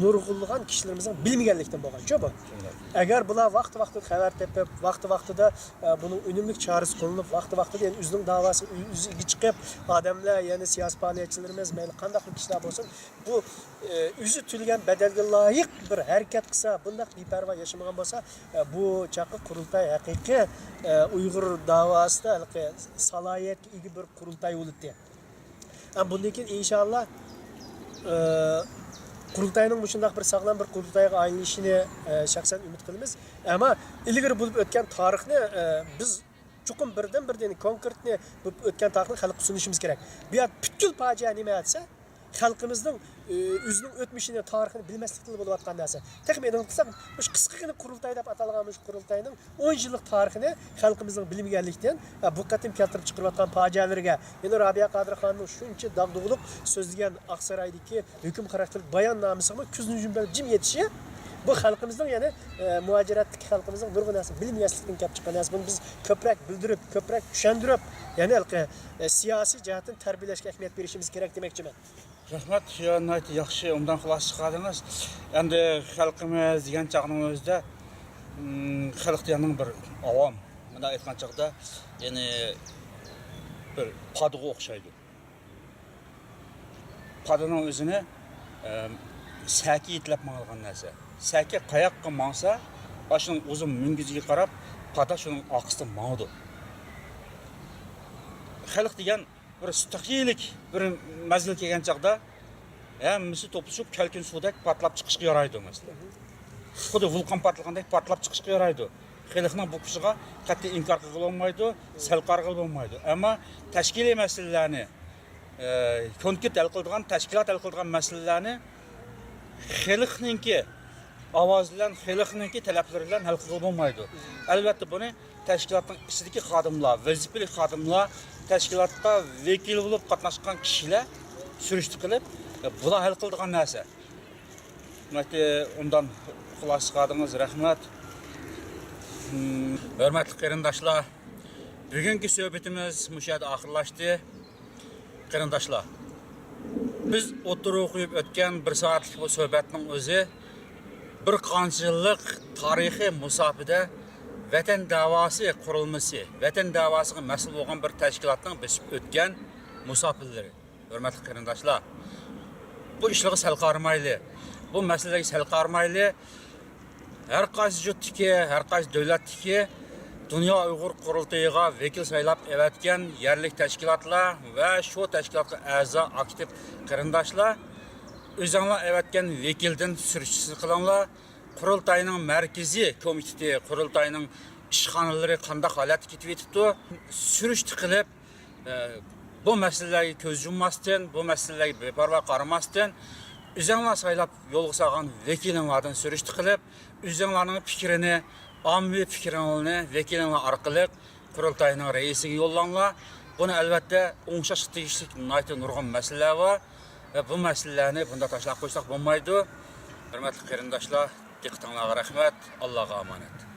نۇرغۇنلىغان كىشىلىرىمىزنىڭ بىلمىگەنلىكتىن بولغان، شۇ بۇ. شۇنداق. ئەگەر بۇلار ۋاقتى ۋاقتىدا خەۋەر تېپىپ، ۋاقتى ۋاقتىدا، ئە، بۇنىڭ ئۈنۈملۈك چارىسى قوللىنىپ، ۋاقتى ۋاقتىدا يەنە ئۆزىنىڭ داۋاسىغا ئۆ-، ئۆزىگە چىقىپ، ئادەملەر، يەنى سىياسىي پائالىيەتچىلىرىمىز، مەيلى قانداقلا كىشىلەر بولسۇن، بۇ، ئە، ئۆزى تۆلىگەن بەدەلگە لايىق بىر ھەرىكەت قىلسا، بۇنداق بىپەرۋا ياشىمىغان بولسا، ئە، بۇ چاغقا قۇرۇلتاي ھەقىقىي، ئە، ئۇيغۇر داۋاسىدا ھېلىقى سالاھىيەتكە ئىگە بىر قۇرۇلتاي بولاتتى. ئە، بۇندىن كېيىن ئىنشائاللا، ئە، قۇرۇلتاينىڭ مۇشۇنداق بىر ساغلام بىر قۇرۇلتايغا ئايلىنىشىنى، ئە، شەخسەن ئۈمىد قىلىمىز. ئەمما ئىلگىرى بولۇپ ئۆتكەن تارىخنى، ئە، بىز چوقۇم بىردىن بىردىن كونكرېتنى بولۇپ ئۆتكەن تارىخنى خەلققە سۇنۇشىمىز كېرەك. بۇ يەردە پۈتكۈل پاجىئە نېمە دېسە، خەلقىمىزنىڭ، ئى، ئۆزىنىڭ ئۆتمۈشىنى، تارىخىنى بىلمەسلىكتىن بولۇۋاتقان نەرسە. تېخىمۇ ئېنىق قىلساق، مۇشۇ قىسقىغىنە قۇرۇلتاي دەپ ئاتالغان مۇشۇ قۇرۇلتاينىڭ ئون يىللىق تارىخىنى خەلقىمىزنىڭ بىلمىگەنلىكتىن، ئە، بۇ قېتىم كەلتۈرۈپ چىقىرىۋاتقان پاجىئەلىرىگە، يەنە رابىيە قادىر خانىمنىڭ شۇنچە داغدۇغىلىق سۆزلىگەن ئاقسارايدىكى ھۆكۈم خاراكتېرلىك باياننامىسىغىمۇ كۆزنى يۇمۇپ جىم يېتىشى، بۇ خەلقىمىزنىڭ، يەنى، ئە، مۇھاجىرەتتىكى خەلقىمىزنىڭ نۇرغۇن نەرسە بىلمىگەنلىكتىن كەپ چىققان نەرسە. بۇنى بىز كۆپرەك بىلدۈرۈپ، كۆپرەك چۈشەندۈرۈپ، يەنى ھېلىقى، ئە، سىياسىي جەھەتتىن تەربىيەلەشكە ئەھمىيەت بېرىشىمىز كېرەك دېمەكچىمەن. رەھمەت، يا، ناھايىتى ياخشى، ئوبدان خۇلاسە چىقاردىڭىز. ئەمدى خەلقىمىز دېگەن چاغنىڭ ئۆزىدە، ئىم، خەلق دېگەننىڭ بىر ئاۋام، مۇنداق ئېيتقان چاغدا، يەنى بىر پادىغا ئوخشايدۇ. پادىنىڭ ئۆزىنى، ئە، سەكى يېتىلەپ ماڭىدىغان نەرسە. سەكى قاياققا ماڭسا، ئاشۇنىڭ ئۇزۇن مۈڭگۈزىگە قاراپ پادا شۇنىڭ ئارقىسىدا ماڭىدۇ. خەلق دېگەن بىر ستىخىيىلىك بىر مەزگىل كەلگەن چاغدا ھەممىسى توپلىشىپ كەلكۈن سۇدەك پارتلاپ چىقىشقا يارايدۇ، مەسىلەن. خۇددى ۋۇلقان پارتلىغاندەك پارتلاپ چىقىشقا يارايدۇ. خەلقنىڭ بۇ پىكرىگە قەتئىي ئىنكار قىلغىلى بولمايدۇ، سەل قارىغىلى بولمايدۇ. ئەمما تەشكىلىي مەسىلىلەرنى، ئە، كونكرېت ھەل قىلىدىغان، تەشكىلات ھەل قىلىدىغان مەسىلىلەرنى خەلقنىڭكى ئاۋازى بىلەن، خەلقنىڭكى تەلەپلىرى بىلەن ھەل قىلغىلى بولمايدۇ. ئەلۋەتتە، بۇنى تەشكىلاتنىڭ ئىچىدىكى خادىملار، ۋەزىپىلىك خادىملار، تەشكىلاتتا ۋەكىل بولۇپ قاتناشقان كىشىلەر سۈرۈشتە قىلىپ، بۇلار ھەل قىلىدىغان نەرسە. ھۆرمەتلىك ئوبدان خۇلاسە چىقاردىڭىز، رەھمەت. ھىم، ھۆرمەتلىك قېرىنداشلار، بۈگۈنكى سۆھبىتىمىز مۇشۇ يەردە ئاخىرلاشتى. قېرىنداشلار، بىز ئوتتۇرىغا قويۇپ ئۆتكەن بىر سائەتلىك بۇ سۆھبەتنىڭ ئۆزى بىر قانچە يىللىق تارىخىي مۇساپىدە ۋەتەن دەۋاسى قۇرۇلمىسى، ۋەتەن دەۋاسىغا مەسئۇل بولغان بىر تەشكىلاتنىڭ بېسىپ ئۆتكەن مۇساپىلىرى. ھۆرمەتلىك قېرىنداشلار، بۇ ئىشلارغا سەل قارىمايلى، بۇ مەسىلىلەرگە سەل قارىمايلى، ھەر قايسى يۇرتتىكى، ھەر قايسى دۆلەتتىكى دۇنيا ئۇيغۇر قۇرۇلتىيىغا ۋەكىل سايلاپ ئەۋەتكەن يەرلىك تەشكىلاتلار ۋە شۇ تەشكىلاتقا ئەزا ئاكتىپ قېرىنداشلار، ئۆزۈڭلار ئەۋەتكەن ۋەكىلدىن سۈرۈشتە قىلىڭلار. قۇرۇلتاينىڭ مەركىزىي كومىتېتى، قۇرۇلتاينىڭ ئىشخانىلىرى قانداق ھالەتتە كېتىۋېتىپتۇ؟ سۈرۈشتە قىلىپ، ئە، بۇ مەسىلىلەرگە كۆز يۇمماستىن، بۇ مەسىلىلەرگە بىپەرۋا قارىماستىن، ئۆزۈڭلار سايلاپ يولغا سالغان ۋەكىلىڭلاردىن سۈرۈشتە قىلىپ، ئۆزۈڭلارنىڭ پىكرىنى، ئاممىۋى پىكرىڭلارنى ۋەكىلىڭلار ئارقىلىق قۇرۇلتاينىڭ رەئىسىگە يوللاڭلار. بۇنى ئەلۋەتتە ئوڭشاشقا تېگىشلىك ناھايىتى نۇرغۇن مەسىلىلەر بار ۋە بۇ مەسىلىلەرنى بۇنداق تاشلاپ قويساق بولمايدۇ. ھۆرمەتلىك قېرىنداشلار، دىققىتىڭلارغا رەھمەت، ئاللاغا ئامانەت.